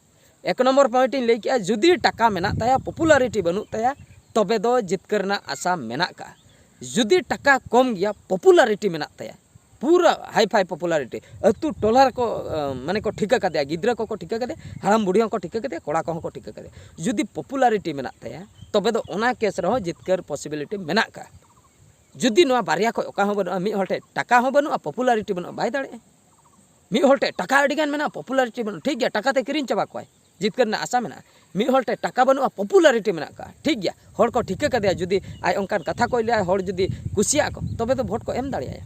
ᱮᱠ ᱱᱚᱢᱵᱚᱨ ᱯᱚᱭᱮᱱᱴ ᱤᱧ ᱞᱟᱹᱭ ᱠᱮᱜᱼᱟ, ᱡᱩᱫᱤ ᱴᱟᱠᱟ ᱢᱮᱱᱟᱜ ᱛᱟᱭᱟ, ᱯᱚᱯᱩᱞᱟᱨᱤᱴᱤ ᱵᱟᱹᱱᱩᱜ ᱛᱟᱭᱟ, ᱛᱚᱵᱮ ᱫᱚ ᱡᱤᱛᱠᱟᱹᱨ ᱨᱮᱱᱟᱜ ᱟᱥᱟ ᱢᱮᱱᱟᱜ ᱠᱟᱜᱼᱟ᱾ ᱡᱩᱫᱤ ᱴᱟᱠᱟ ᱠᱚᱢ ᱜᱮᱭᱟ, ᱯᱚᱯᱩᱞᱟᱨᱤᱴᱤ ᱢᱮᱱᱟᱜ ᱛᱟᱭᱟ, ᱯᱩᱨᱟᱹ ᱦᱟᱭ ᱯᱷᱟᱭ ᱯᱚᱯᱩᱞᱟᱨᱤᱴᱤ, ᱟᱹᱛᱩ ᱴᱚᱞᱟ ᱨᱮᱠᱚ ᱟᱸ, ᱢᱟᱱᱮ ᱠᱚ ᱴᱷᱤᱠᱟᱹ ᱠᱟᱫᱮᱭᱟ, ᱜᱤᱫᱽᱨᱟᱹ ᱠᱚᱠᱚ ᱴᱷᱤᱠᱟᱹ ᱠᱟᱫᱮᱭᱟ, ᱦᱟᱲᱟᱢ ᱵᱩᱲᱦᱤ ᱦᱚᱸᱠᱚ ᱴᱷᱤᱠᱟᱹ ᱠᱟᱫᱮᱭᱟ, ᱠᱚᱲᱟ ᱠᱚᱦᱚᱸ ᱠᱚ ᱴᱷᱤᱠᱟᱹ ᱠᱟᱫᱮᱭᱟ᱾ ᱡᱩᱫᱤ ᱯᱚᱯᱩᱞᱟᱨᱤᱴᱤ ᱢᱮᱱᱟᱜ ᱛᱟᱭᱟ, ᱛᱚᱵᱮ ᱫᱚ ᱚᱱᱟ ᱠᱮᱥ ᱨᱮᱦᱚᱸ ᱡᱤᱛᱠᱟᱹᱨ ᱯᱚᱥᱤᱵᱤᱞᱤᱴᱤ ᱢᱮᱱᱟᱜ ᱠᱟᱜᱼᱟ᱾ ᱡᱩᱫᱤ ᱱᱚᱣᱟ ᱵᱟᱨᱭᱟ ᱠᱷᱚᱡ ᱚᱠᱟ ᱦᱚᱸ ᱵᱟᱹᱱᱩᱜᱼᱟ, ᱢᱤᱫ ᱦᱚᱲ ᱴᱷᱮᱡ ᱴᱟᱠᱟ ᱦᱚᱸ ᱵᱟᱹᱱᱩᱜᱼᱟ, ᱯᱚᱯᱩᱞᱟᱨᱤᱴᱤ ᱵᱟᱹᱱᱩᱜᱼᱟ, ᱵᱟᱭ ᱫᱟᱲᱮᱭᱟᱜᱼᱟ᱾ ᱢᱤᱫ ᱦᱚᱲ ᱴᱷᱮᱡ ᱴᱟᱠᱟ ᱟᱹᱰᱤ ᱜᱟᱱ ᱢᱮᱱᱟᱜᱼᱟ, ᱯᱚᱯᱩᱞᱟᱨᱤᱴᱤ ᱵᱟᱹᱱᱩᱜᱼᱟ, ᱴᱷᱤᱠ ᱜᱮᱭᱟ, ᱴᱟᱠᱟ ᱛᱮ ᱠᱤᱨᱤᱧ ᱪᱟᱵᱟ ᱠᱚᱣᱟᱭ, ᱡᱤᱛᱠᱟᱹᱨ ᱨᱮᱱᱟᱜ ᱟᱥᱟ ᱢᱮᱱᱟᱜᱼᱟ᱾ ᱢᱤᱫ ᱦᱚᱲ ᱴᱷᱮᱡ ᱴᱟᱠᱟ ᱵᱟᱹᱱᱩᱜᱼᱟ, ᱯᱚᱯᱩᱞᱟᱨᱤᱴᱤ ᱢᱮᱱᱟᱜ ᱠᱟᱜᱼᱟ, ᱴᱷᱤᱠ ᱜᱮᱭᱟ, ᱦᱚᱲ ᱠᱚ ᱴᱷᱤᱠᱟᱹ ᱠᱟᱫᱮᱭᱟ, ᱡᱩᱫᱤ ᱟᱡ ᱚᱱᱠᱟᱱ ᱠᱟᱛᱷᱟ ᱠᱚᱭ ᱞᱟᱹᱭᱟ, ᱦᱚᱲ ᱡᱩᱫᱤ ᱠᱩᱥᱤᱭᱟᱜᱼᱟ ᱠᱚ, ᱛᱚᱵᱮ ᱫᱚ ᱵᱷᱳᱴ ᱠᱚ ᱮᱢ ᱫᱟᱲᱮᱭᱟᱭᱟ᱾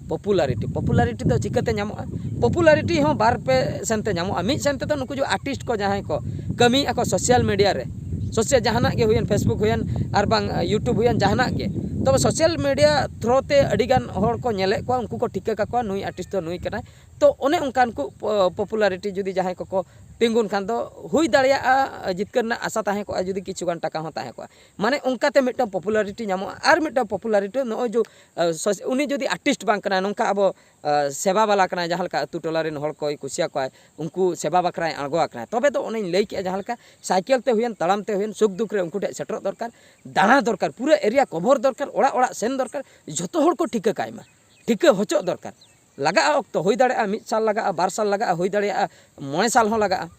ᱯᱚᱯᱩᱞᱟᱨᱤᱴᱤ, ᱯᱚᱯᱩᱞᱟᱨᱤᱴᱤ ᱫᱚ ᱪᱤᱠᱟᱹᱛᱮ ᱧᱟᱢᱚᱜᱼᱟ? ᱯᱚᱯᱩᱞᱟᱨᱤᱴᱤ ᱦᱚᱸ ᱵᱟᱨ ᱯᱮ ᱥᱮᱱ ᱛᱮ ᱧᱟᱢᱚᱜᱼᱟ᱾ ᱢᱤᱫ ᱥᱮᱱ ᱛᱮᱫᱚ ᱱᱩᱠᱩ ᱡᱮ ᱟᱨᱴᱤᱥᱴ ᱠᱚ ᱡᱟᱦᱟᱸᱭ ᱠᱚ ᱠᱟᱹᱢᱤᱭᱮᱫᱼᱟ ᱠᱚ ᱥᱳᱥᱟᱞ ᱢᱤᱰᱤᱭᱟ ᱨᱮ, ᱥᱳᱥᱟᱞ ᱡᱟᱦᱟᱱᱟᱜ ᱜᱮ ᱦᱩᱭᱮᱱ, ᱯᱷᱮᱥᱵᱩᱠ ᱦᱩᱭᱮᱱ ᱟᱨ ᱵᱟᱝ ᱭᱩᱴᱩᱵᱽ ᱦᱩᱭᱮᱱ, ᱡᱟᱦᱟᱱᱟᱜ ᱜᱮ, ᱛᱚᱵᱮ ᱥᱳᱥᱟᱞ ᱢᱤᱰᱤᱭᱟ ᱛᱷᱨᱳ ᱛᱮ ᱟᱹᱰᱤ ᱜᱟᱱ ᱦᱚᱲ ᱠᱚ ᱧᱮᱞᱮᱫ ᱠᱚᱣᱟ, ᱩᱱᱠᱩ ᱠᱚ ᱴᱷᱤᱠᱟᱹ ᱠᱟᱠᱚᱣᱟ ᱱᱩᱭ ᱟᱨᱴᱤᱥᱴ ᱫᱚ ᱱᱩᱭ ᱠᱟᱱᱟᱭ᱾ ᱛᱚ ᱚᱱᱮ ᱚᱱᱠᱟᱱ ᱠᱚ ᱯᱚ-, ᱯᱚᱯᱩᱞᱟᱨᱤᱴᱤ ᱡᱩᱫᱤ ᱡᱟᱦᱟᱸᱭ ᱠᱚᱠᱚ ᱛᱤᱸᱜᱩᱱ ᱠᱷᱟᱱ ᱫᱚ ᱦᱩᱭ ᱫᱟᱲᱮᱭᱟᱜᱼᱟ ᱡᱤᱛᱠᱟᱹᱨ ᱨᱮᱱᱟᱜ ᱟᱥᱟ ᱛᱟᱦᱮᱸ ᱠᱚᱜᱼᱟ, ᱡᱩᱫᱤ ᱠᱤᱪᱷᱩ ᱜᱟᱱ ᱴᱟᱠᱟ ᱦᱚᱸ ᱛᱟᱦᱮᱸ ᱠᱚᱜᱼᱟ᱾ ᱢᱟᱱᱮ ᱚᱱᱠᱟᱛᱮ ᱢᱤᱫᱴᱟᱝ ᱯᱚᱯᱩᱞᱟᱨᱤᱴᱤ ᱧᱟᱢᱚᱜᱼᱟ᱾ ᱟᱨ ᱢᱤᱫᱴᱟᱝ ᱯᱚᱯᱩᱞᱟᱨᱤᱴᱤ ᱱᱚᱜᱼᱚᱭ ᱡᱮ, ᱟᱸ, ᱥᱳᱥ-, ᱩᱱᱤ ᱡᱩᱫᱤ ᱟᱨᱴᱤᱥᱴ ᱵᱟᱝ ᱠᱟᱱᱟᱭ, ᱱᱚᱝᱠᱟ ᱟᱵᱚ, ᱟᱸ, ᱥᱮᱵᱟ ᱵᱟᱞᱟ ᱠᱟᱱᱟᱭ, ᱡᱟᱦᱟᱸ ᱞᱮᱠᱟ ᱟᱹᱛᱩ ᱴᱚᱞᱟ ᱨᱮᱱ ᱦᱚᱲ ᱠᱚᱭ ᱠᱩᱥᱤᱭᱟᱠᱚᱣᱟᱭ, ᱩᱱᱠᱩ ᱥᱮᱵᱟ ᱵᱟᱠᱷᱨᱟᱭ ᱟᱬᱜᱚ ᱟᱠᱟᱱᱟᱭ, ᱛᱚᱵᱮ ᱫᱚ ᱚᱱᱮᱧ ᱞᱟᱹᱭ ᱠᱮᱜᱼᱟ, ᱡᱟᱦᱟᱸ ᱞᱮᱠᱟ ᱥᱟᱭᱠᱮᱞ ᱛᱮ ᱦᱩᱭᱮᱱ, ᱛᱟᱲᱟᱢ ᱛᱮ ᱦᱩᱭᱮᱱ, ᱥᱩᱠ ᱫᱩᱠ ᱨᱮ ᱩᱱᱠᱩ ᱴᱷᱮᱱ ᱥᱮᱴᱮᱨᱚᱜ ᱫᱚᱨᱠᱟᱨ, ᱫᱟᱬᱟ ᱫᱚᱨᱠᱟᱨ, ᱯᱩᱨᱟᱹ ᱮᱨᱤᱭᱟ ᱠᱚᱵᱷᱚᱨ ᱫᱚᱨᱠᱟᱨ, ᱚᱲᱟᱜ ᱚᱲᱟᱜ ᱥᱮᱱ ᱫᱚᱨᱠᱟᱨ, ᱡᱷᱚᱛᱚ ᱦᱚᱲ ᱠᱚ ᱴᱷᱤᱠᱟᱹ ᱠᱟᱭ ᱢᱟ, ᱴᱷᱤᱠᱟᱹ ᱦᱚᱪᱚᱜ ᱫᱚᱨᱠᱟᱨ᱾ ᱞᱟᱜᱟᱜᱼᱟ ᱚᱠᱛᱚ, ᱦᱩᱭ ᱫᱟᱲᱮᱭᱟᱜᱼᱟ ᱢᱤᱫ ᱥᱟᱞ ᱞᱟᱜᱟᱜᱼᱟ, ᱵᱟᱨ ᱥᱟᱞ ᱞᱟᱜᱟᱜᱼᱟ, ᱦᱩᱭ ᱫᱟᱲᱮᱭᱟᱜᱼᱟ ᱢᱚᱬᱮ ᱥᱟᱞ ᱦᱚᱸ ᱞᱟᱜᱟᱜᱼᱟ,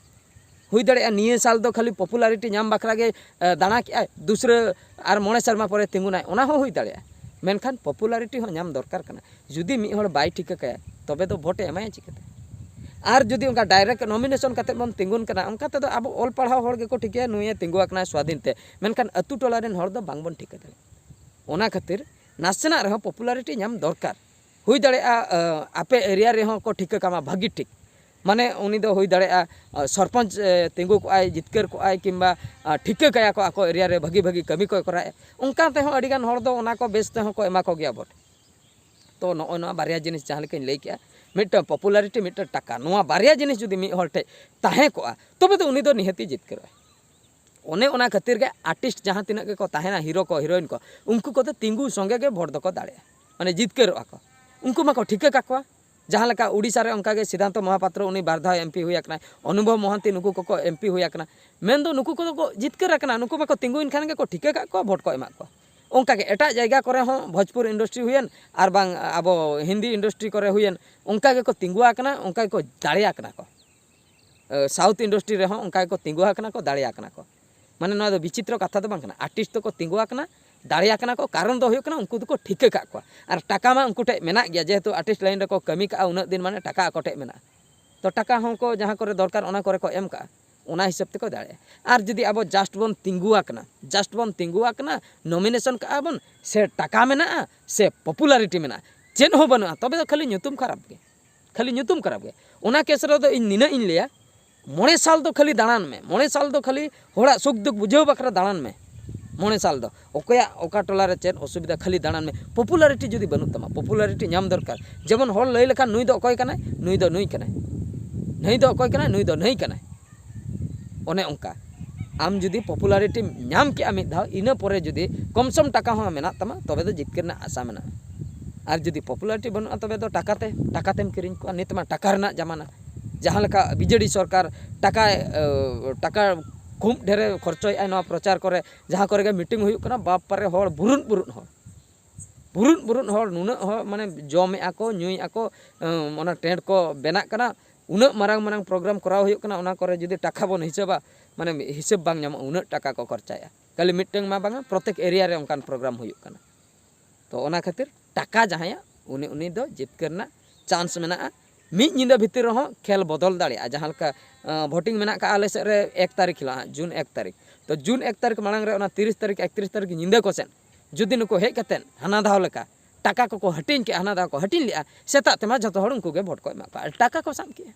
ᱦᱩᱭ ᱫᱟᱲᱮᱭᱟᱜᱼᱟ ᱱᱤᱭᱟᱹ ᱥᱟᱞ ᱫᱚ ᱠᱷᱟᱹᱞᱤ ᱯᱚᱯᱩᱞᱟᱨᱤᱴᱤ ᱧᱟᱢ ᱵᱟᱠᱷᱨᱟ ᱜᱮ, ᱮ, ᱫᱟᱬᱟ ᱠᱮᱜᱼᱟᱭ, ᱫᱩᱥᱨᱟᱹ ᱟᱨ ᱢᱚᱬᱮ ᱥᱮᱨᱢᱟ ᱯᱚᱨᱮ ᱛᱤᱸᱜᱩᱱᱟᱭ, ᱚᱱᱟ ᱦᱚᱸ ᱦᱩᱭ ᱫᱟᱲᱮᱭᱟᱜᱼᱟ᱾ ᱢᱮᱱᱠᱷᱟᱱ ᱯᱚᱯᱩᱞᱟᱨᱤᱴᱤ ᱦᱚᱸ ᱧᱟᱢ ᱫᱚᱨᱠᱟᱨ ᱠᱟᱱᱟ᱾ ᱡᱩᱫᱤ ᱢᱤᱫ ᱦᱚᱲ ᱵᱟᱭ ᱴᱷᱤᱠᱟᱹ ᱠᱟᱭᱟ, ᱛᱚᱵᱮ ᱫᱚ ᱵᱷᱳᱴᱮ ᱮᱢᱟᱭᱟ ᱪᱤᱠᱟᱹᱛᱮ? ᱟᱨ ᱡᱩᱫᱤ ᱚᱱᱠᱟ ᱰᱟᱭᱨᱮᱠᱴ ᱱᱚᱢᱤᱱᱮᱥᱚᱱ ᱠᱟᱛᱮ ᱵᱚᱱ ᱛᱤᱸᱜᱩᱱ ᱠᱟᱱᱟ, ᱚᱱᱠᱟ ᱛᱮᱫᱚ ᱟᱵᱚ ᱚᱞ ᱯᱟᱲᱦᱟᱣ ᱦᱚᱲ ᱜᱮᱠᱚ ᱴᱷᱤᱠᱟᱹᱭᱟ ᱱᱩᱭᱮ ᱛᱤᱸᱜᱩ ᱟᱠᱟᱱᱟ ᱥᱣᱟᱫᱷᱤᱱ ᱛᱮ, ᱢᱮᱱᱠᱷᱟᱱ ᱟᱹᱛᱩ ᱴᱚᱞᱟ ᱨᱮᱱ ᱦᱚᱲ ᱫᱚ ᱵᱟᱝᱵᱚᱱ ᱴᱷᱤᱠᱟᱹ ᱫᱟᱲᱮᱭᱟᱜᱼᱟ᱾ ᱚᱱᱟ ᱠᱷᱟᱹᱛᱤᱨ ᱱᱟᱥᱮᱱᱟᱜ ᱨᱮᱦᱚᱸ ᱯᱚᱯᱩᱞᱟᱨᱤᱴᱤ ᱧᱟᱢ ᱫᱚᱨᱠᱟᱨ᱾ ᱦᱩᱭ ᱫᱟᱲᱮᱭᱟᱜᱼᱟ, ᱟᱹ, ᱟᱯᱮ ᱮᱨᱤᱭᱟ ᱨᱮᱦᱚᱸ ᱠᱚ ᱴᱷᱤᱠᱟᱹ ᱠᱟᱢᱟ ᱵᱷᱟᱹᱜᱤ ᱴᱷᱤᱠ, ᱢᱟᱱᱮ ᱩᱱᱤ ᱫᱚ ᱦᱩᱭ ᱫᱟᱲᱮᱭᱟᱜᱼᱟ, ᱟᱹ, ᱥᱚᱨᱯᱚᱧᱪ, ᱮ, ᱛᱤᱸᱜᱩ ᱠᱚᱜᱼᱟᱭ, ᱡᱤᱛᱠᱟᱹᱨ ᱠᱚᱜᱼᱟᱭ, ᱠᱤᱝᱵᱟ, ᱟᱹ, ᱴᱷᱤᱠᱟᱹ ᱠᱟᱭᱟ ᱠᱚ ᱟᱠᱚ ᱮᱨᱤᱭᱟ ᱨᱮ ᱵᱷᱟᱹᱜᱤ ᱵᱷᱟᱹᱜᱤ ᱠᱟᱹᱢᱤ ᱠᱚᱭ ᱠᱚᱨᱟᱣᱮᱫᱼᱟ, ᱚᱱᱠᱟ ᱛᱮᱦᱚᱸ ᱟᱹᱰᱤᱜᱟᱱ ᱦᱚᱲ ᱫᱚ ᱚᱱᱟ ᱠᱚ ᱵᱮᱥ ᱛᱮᱦᱚᱸ ᱠᱚ ᱮᱢᱟ ᱠᱚᱜᱮᱭᱟ ᱵᱷᱳᱴ᱾ ᱛᱚ ᱱᱚᱜᱼᱚᱭ ᱱᱚᱣᱟ ᱵᱟᱨᱭᱟ ᱡᱤᱱᱤᱥ ᱡᱟᱦᱟᱸ ᱞᱮᱠᱟᱧ ᱞᱟᱹᱭ ᱠᱮᱜᱼᱟ, ᱢᱤᱫᱴᱟᱝ ᱯᱚᱯᱩᱞᱟᱨᱤᱴᱤ, ᱢᱤᱫᱴᱟᱝ ᱴᱟᱠᱟ, ᱱᱚᱣᱟ ᱵᱟᱨᱭᱟ ᱡᱤᱱᱤᱥ ᱡᱩᱫᱤ ᱢᱤᱫ ᱦᱚᱲ ᱴᱷᱮᱡ ᱛᱟᱦᱮᱸ ᱠᱚᱜᱼᱟ, ᱛᱚᱵᱮ ᱫᱚ ᱩᱱᱤ ᱫᱚ ᱱᱤᱦᱟᱹᱛᱤ ᱡᱤᱛᱠᱟᱹᱨᱚᱜᱼᱟᱭ᱾ ᱚᱱᱮ ᱚᱱᱟ ᱠᱷᱟᱹᱛᱤᱨ ᱜᱮ ᱟᱨᱴᱤᱥᱴ ᱡᱟᱦᱟᱸ ᱛᱤᱱᱟᱹᱜ ᱜᱮᱠᱚ ᱛᱟᱦᱮᱱᱟ, ᱦᱤᱨᱳ ᱠᱚ, ᱦᱤᱨᱳᱭᱤᱱ ᱠᱚ, ᱩᱱᱠᱩ ᱠᱚᱫᱚ ᱛᱤᱸᱜᱩ ᱥᱚᱸᱜᱮ ᱜᱮ ᱵᱷᱳᱴ ᱫᱚᱠᱚ ᱫᱟᱲᱮᱭᱟᱜᱼᱟ, ᱢᱟᱱᱮ ᱡᱤᱛᱠᱟᱹᱨᱚᱜᱼᱟ ᱠᱚ᱾ ᱩᱱᱠᱩ ᱢᱟᱠᱚ ᱴᱷᱤᱠᱟᱹ ᱠᱟᱠᱚᱣᱟ, ᱡᱟᱦᱟᱸ ᱞᱮᱠᱟ ᱩᱰᱤᱥᱟ ᱨᱮ ᱚᱱᱠᱟ ᱜᱮ ᱥᱤᱫᱷᱟᱱᱛᱚ ᱢᱚᱦᱟᱯᱟᱛᱨᱚ, ᱩᱱᱤ ᱵᱟᱨ ᱫᱷᱟᱣ ᱮᱢ ᱯᱤ ᱦᱩᱭ ᱟᱠᱟᱱᱟᱭ, ᱚᱱᱩᱵᱷᱚᱵ ᱢᱚᱦᱟᱱᱛᱤ, ᱱᱩᱠᱩ ᱠᱚᱠᱚ ᱮᱢ ᱯᱤ ᱦᱩᱭ ᱟᱠᱟᱱᱟ᱾ ᱢᱮᱱᱫᱚ ᱱᱩᱠᱩ ᱠᱚᱫᱚ ᱠᱚ ᱡᱤᱛᱠᱟᱹᱨ ᱟᱠᱟᱱᱟ, ᱱᱩᱠᱩ ᱢᱟᱠᱚ ᱛᱤᱸᱜᱩᱭᱮᱱ ᱠᱷᱟᱱ ᱜᱮᱠᱚ ᱴᱷᱤᱠᱟᱹ ᱠᱟᱜ ᱠᱚᱣᱟ, ᱵᱷᱳᱴ ᱠᱚ ᱮᱢᱟᱜ ᱠᱚᱣᱟ᱾ ᱚᱱᱠᱟ ᱜᱮ ᱮᱴᱟᱜ ᱡᱟᱭᱜᱟ ᱠᱚᱨᱮ ᱦᱚᱸ, ᱵᱷᱳᱡᱽᱯᱩᱨ ᱤᱱᱰᱟᱥᱴᱨᱤ ᱦᱩᱭᱮᱱ ᱟᱨ ᱵᱟᱝ ᱟᱵᱚ ᱦᱤᱱᱫᱤ ᱤᱱᱰᱟᱥᱴᱨᱤ ᱠᱚᱨᱮ ᱦᱩᱭᱮᱱ, ᱚᱱᱠᱟ ᱜᱮᱠᱚ ᱛᱤᱸᱜᱩ ᱟᱠᱟᱱᱟ, ᱚᱱᱠᱟ ᱜᱮᱠᱚ ᱫᱟᱲᱮ ᱟᱠᱟᱱᱟ ᱠᱚ᱾ ᱮ, ᱥᱟᱣᱩᱛᱷ ᱤᱱᱰᱟᱥᱴᱨᱤ ᱨᱮᱦᱚᱸ ᱚᱱᱠᱟ ᱜᱮᱠᱚ ᱛᱤᱸᱜᱩ ᱟᱠᱟᱱᱟ ᱠᱚ, ᱫᱟᱲᱮ ᱟᱠᱟᱱᱟ ᱠᱚ᱾ ᱢᱟᱱᱮ ᱱᱚᱣᱟ ᱫᱚ ᱵᱤᱪᱤᱛᱨᱚ ᱠᱟᱛᱷᱟ ᱫᱚ ᱵᱟᱝ ᱠᱟᱱᱟ, ᱟᱨᱴᱤᱥᱴ ᱫᱚᱠᱚ ᱛᱤᱸᱜᱩ ᱟᱠᱟᱱᱟ, ᱫᱟᱲᱮ ᱟᱠᱟᱱᱟ ᱠᱚ᱾ ᱠᱟᱨᱚᱱ ᱫᱚ ᱦᱩᱭᱩᱜ ᱠᱟᱱᱟ ᱩᱱᱠᱩ ᱫᱚᱠᱚ ᱴᱷᱤᱠᱟᱹ ᱠᱟᱜ ᱠᱚᱣᱟ, ᱟᱨ ᱴᱟᱠᱟ ᱢᱟ ᱩᱱᱠᱩ ᱴᱷᱮᱡ ᱢᱮᱱᱟᱜ ᱜᱮᱭᱟ, ᱡᱮᱦᱮᱛᱩ ᱟᱨᱴᱤᱥᱴ ᱞᱟᱭᱤᱱ ᱨᱮᱠᱚ ᱠᱟᱹᱢᱤ ᱠᱟᱜᱼᱟ ᱩᱱᱟᱹᱜ ᱫᱤᱱ, ᱢᱟᱱᱮ ᱴᱟᱠᱟ ᱟᱠᱚ ᱴᱷᱮᱡ ᱢᱮᱱᱟᱜᱼᱟ᱾ ᱛᱚ ᱴᱟᱠᱟ ᱦᱚᱸ ᱠᱚ ᱡᱟᱦᱟᱸ ᱠᱚᱨᱮ ᱫᱚᱨᱠᱟᱨ ᱚᱱᱟ ᱠᱚᱨᱮ ᱠᱚ ᱮᱢ ᱠᱟᱜᱼᱟ, ᱚᱱᱟ ᱦᱤᱥᱟᱹᱵ ᱛᱮᱠᱚ ᱫᱟᱲᱮᱭᱟᱜᱼᱟ᱾ ᱟᱨ ᱡᱩᱫᱤ ᱟᱵᱚ ᱡᱟᱥᱴ ᱵᱚᱱ ᱛᱤᱸᱜᱩ ᱟᱠᱟᱱᱟ, ᱡᱟᱥᱴ ᱵᱚᱱ ᱛᱤᱸᱜᱩ ᱟᱠᱟᱱᱟ, ᱱᱚᱢᱤᱱᱮᱥᱚᱱ ᱠᱟᱜᱼᱟ ᱵᱚᱱ, ᱥᱮ ᱴᱟᱠᱟ ᱢᱮᱱᱟᱜᱼᱟ ᱥᱮ ᱯᱚᱯᱩᱞᱟᱨᱤᱴᱤ ᱢᱮᱱᱟᱜᱼᱟ, ᱪᱮᱫ ᱦᱚᱸ ᱵᱟᱹᱱᱩᱜᱼᱟ, ᱛᱚᱵᱮ ᱫᱚ ᱠᱷᱟᱹᱞᱤ ᱧᱩᱛᱩᱢ ᱠᱷᱟᱨᱟᱯ ᱜᱮ, ᱠᱷᱟᱹᱞᱤ ᱧᱩᱛᱩᱢ ᱠᱷᱟᱨᱟᱯ ᱜᱮ᱾ ᱚᱱᱟ ᱠᱮᱥ ᱨᱮᱫᱚ ᱤᱧ ᱱᱤᱱᱟᱹᱜ ᱤᱧ ᱞᱟᱹᱭᱟ, ᱢᱚᱬᱮ ᱥᱟᱞ ᱫᱚ ᱠᱷᱟᱹᱞᱤ ᱫᱟᱬᱟᱱ ᱢᱮ, ᱢᱚᱬᱮ ᱥᱟᱞ ᱫᱚ ᱠᱷᱟᱹᱞᱤ ᱦᱚᱲᱟᱜ ᱥᱩᱠ ᱫᱩᱠ ᱵᱩᱡᱷᱟᱹᱣ ᱵᱟᱠᱷᱨᱟ ᱫᱟᱬᱟᱱ ᱢᱮ᱾ ᱢᱚᱬᱮ ᱥᱟᱞ ᱫᱚ ᱚᱠᱚᱭᱟᱜ ᱚᱠᱟ ᱴᱚᱞᱟ ᱨᱮ ᱪᱮᱫ ᱚᱥᱩᱵᱤᱫᱷᱟ, ᱠᱷᱟᱹᱞᱤ ᱫᱟᱬᱟᱱ ᱢᱮ᱾ ᱯᱚᱯᱩᱞᱟᱨᱤᱴᱤ ᱡᱩᱫᱤ ᱵᱟᱹᱱᱩᱜ ᱛᱟᱢᱟ, ᱯᱚᱯᱩᱞᱟᱨᱤᱴᱤ ᱧᱟᱢ ᱫᱚᱨᱠᱟᱨ᱾ ᱡᱮᱢᱚᱱ ᱦᱚᱲ ᱞᱟᱹᱭ ᱞᱮᱠᱷᱟᱱ, "ᱱᱩᱭ ᱫᱚ ᱚᱠᱚᱭ ᱠᱟᱱᱟᱭ? ᱱᱩᱭ ᱫᱚ ᱱᱩᱭ ᱠᱟᱱᱟᱭ, ᱱᱩᱭ ᱫᱚ ᱚᱠᱚᱭ ᱠᱟᱱᱟᱭ? ᱱᱩᱭ ᱫᱚ ᱱᱩᱭ ᱠᱟᱱᱟᱭ᱾" ᱚᱱᱮ ᱚᱱᱠᱟ᱾ ᱟᱢ ᱡᱩᱫᱤ ᱯᱚᱯᱩᱞᱟᱨᱤᱴᱤᱢ ᱧᱟᱢ ᱠᱮᱜᱼᱟ ᱢᱤᱫ ᱫᱷᱟᱣ, ᱤᱱᱟᱹ ᱯᱚᱨᱮ ᱡᱩᱫᱤ ᱠᱚᱢ ᱥᱚᱢ ᱴᱟᱠᱟ ᱦᱚᱸ ᱢᱮᱱᱟᱜ ᱛᱟᱢᱟ, ᱛᱚᱵᱮ ᱫᱚ ᱡᱤᱛᱠᱟᱹᱨ ᱨᱮᱱᱟᱜ ᱟᱥᱟ ᱢᱮᱱᱟᱜᱼᱟ᱾ ᱟᱨ ᱡᱩᱫᱤ ᱯᱚᱯᱩᱞᱟᱨᱤᱴᱤ ᱵᱟᱹᱱᱩᱜᱼᱟ, ᱛᱚᱵᱮ ᱫᱚ ᱴᱟᱠᱟᱛᱮ, ᱴᱟᱠᱟᱛᱮᱢ ᱠᱤᱨᱤᱧ ᱠᱚᱣᱟ᱾ ᱱᱤᱛ ᱢᱟ ᱴᱟᱠᱟ ᱨᱮᱱᱟᱜ ᱡᱟᱢᱟᱱᱟ᱾ ᱡᱟᱦᱟᱸ ᱞᱮᱠᱟ ᱵᱤᱡᱮᱰᱤ ᱥᱚᱨᱠᱟᱨ ᱴᱟᱠᱟᱭ, ᱮ, ᱴᱟᱠᱟ ᱠᱷᱩᱵ ᱰᱷᱮᱨᱮ ᱠᱷᱚᱨᱪᱚᱭᱮᱫᱼᱟ ᱱᱚᱣᱟ ᱯᱨᱚᱪᱟᱨ ᱠᱚᱨᱮ, ᱡᱟᱦᱟᱸ ᱠᱚᱨᱮ ᱜᱮ ᱢᱤᱴᱤᱝ ᱦᱩᱭᱩᱜ ᱠᱟᱱᱟ, ᱵᱟᱯ ᱨᱮ ᱦᱚᱲ ᱵᱩᱨᱩᱱ ᱵᱩᱨᱩᱱ ᱦᱚᱲ, ᱵᱩᱨᱩᱱ ᱵᱩᱨᱩᱱ ᱦᱚᱲ, ᱱᱩᱱᱟᱹᱜ ᱦᱚᱲ, ᱢᱟᱱᱮ ᱡᱚᱢᱮᱫᱼᱟ ᱠᱚ, ᱧᱩᱭᱮᱫᱼᱟ ᱠᱚ, ᱮ, ᱚᱱᱟ ᱴᱮᱱᱴ ᱠᱚ ᱵᱮᱱᱟᱜ ᱠᱟᱱᱟ, ᱩᱱᱟᱹᱜ ᱢᱟᱨᱟᱝ ᱢᱟᱨᱟᱝ ᱯᱨᱳᱜᱨᱟᱢ ᱠᱚᱨᱟᱣ ᱦᱩᱭᱩᱜ ᱠᱟᱱᱟ, ᱚᱱᱟ ᱠᱚᱨᱮ ᱡᱩᱫᱤ ᱴᱟᱠᱟ ᱵᱚᱱ ᱦᱤᱥᱟᱹᱵᱟ, ᱢᱟᱱᱮ ᱦᱤᱥᱟᱹᱵ ᱵᱟᱝ ᱧᱟᱢᱚᱜᱼᱟ, ᱩᱱᱟᱹᱜ ᱴᱟᱠᱟ ᱠᱚ ᱠᱷᱚᱨᱪᱟᱭᱟ᱾ ᱠᱷᱟᱹᱞᱤ ᱢᱤᱫᱴᱟᱝ ᱢᱟ ᱵᱟᱝᱟ, ᱯᱨᱚᱛᱮᱠ ᱮᱨᱤᱭᱟ ᱨᱮ ᱚᱱᱠᱟᱱ ᱯᱨᱳᱜᱨᱟᱢ ᱦᱩᱭᱩᱜ ᱠᱟᱱᱟ᱾ ᱛᱚ ᱚᱱᱟ ᱠᱷᱟᱹᱛᱤᱨ ᱴᱟᱠᱟ ᱡᱟᱦᱟᱸᱭᱟᱜ, ᱩᱱᱤ, ᱩᱱᱤ ᱫᱚ ᱡᱤᱛᱠᱟᱹᱨ ᱨᱮᱱᱟᱜ ᱪᱟᱱᱥ ᱢᱮᱱᱟᱜᱼᱟ᱾ ᱢᱤᱫ ᱧᱤᱫᱟᱹ ᱵᱷᱤᱛᱤᱨ ᱨᱮᱦᱚᱸ ᱠᱷᱮᱞ ᱵᱚᱫᱚᱞ ᱫᱟᱲᱮᱭᱟᱜᱼᱟ᱾ ᱡᱟᱦᱟᱸ ᱞᱮᱠᱟ, ᱟᱸ, ᱵᱷᱳᱴᱤᱝ ᱢᱮᱱᱟᱜ ᱠᱟᱜᱼᱟ ᱟᱞᱮ ᱥᱮᱫ ᱨᱮ ᱮᱠ ᱛᱟᱹᱨᱤᱠᱷ ᱦᱤᱞᱳᱜ ᱦᱟᱸᱜ, ᱡᱩᱱ ᱮᱠ ᱛᱟᱹᱨᱤᱠᱷ᱾ ᱛᱚ ᱡᱩᱱ ᱮᱠ ᱛᱟᱹᱨᱤᱠᱷ ᱢᱟᱲᱟᱝ ᱨᱮ ᱚᱱᱟ ᱛᱤᱨᱤᱥ ᱛᱟᱹᱨᱤᱠᱷ, ᱮᱠᱛᱨᱤᱥ ᱛᱟᱹᱨᱤᱠᱷ ᱧᱤᱫᱟᱹ ᱠᱚ ᱥᱮᱫ ᱡᱩᱫᱤ ᱱᱩᱠᱩ ᱦᱮᱡ ᱠᱟᱛᱮᱫ ᱦᱟᱱᱟ ᱫᱷᱟᱣ ᱞᱮᱠᱟ ᱴᱟᱠᱟ ᱠᱚᱠᱚ ᱦᱟᱹᱴᱤᱧ ᱠᱮᱜᱼᱟ, ᱦᱟᱱᱟ ᱫᱷᱟᱣ ᱠᱚ ᱦᱟᱹᱴᱤᱧ ᱞᱮᱜᱼᱟ, ᱥᱮᱛᱟᱜ ᱛᱮᱢᱟ ᱡᱷᱚᱛᱚ ᱦᱚᱲ ᱩᱱᱠᱩ ᱜᱮ ᱵᱷᱳᱴ ᱠᱚ ᱮᱢᱟᱜ ᱠᱚᱣᱟ᱾ ᱟᱨ ᱴᱟᱠᱟ ᱠᱚ ᱥᱟᱵ ᱠᱮᱜᱼᱟ᱾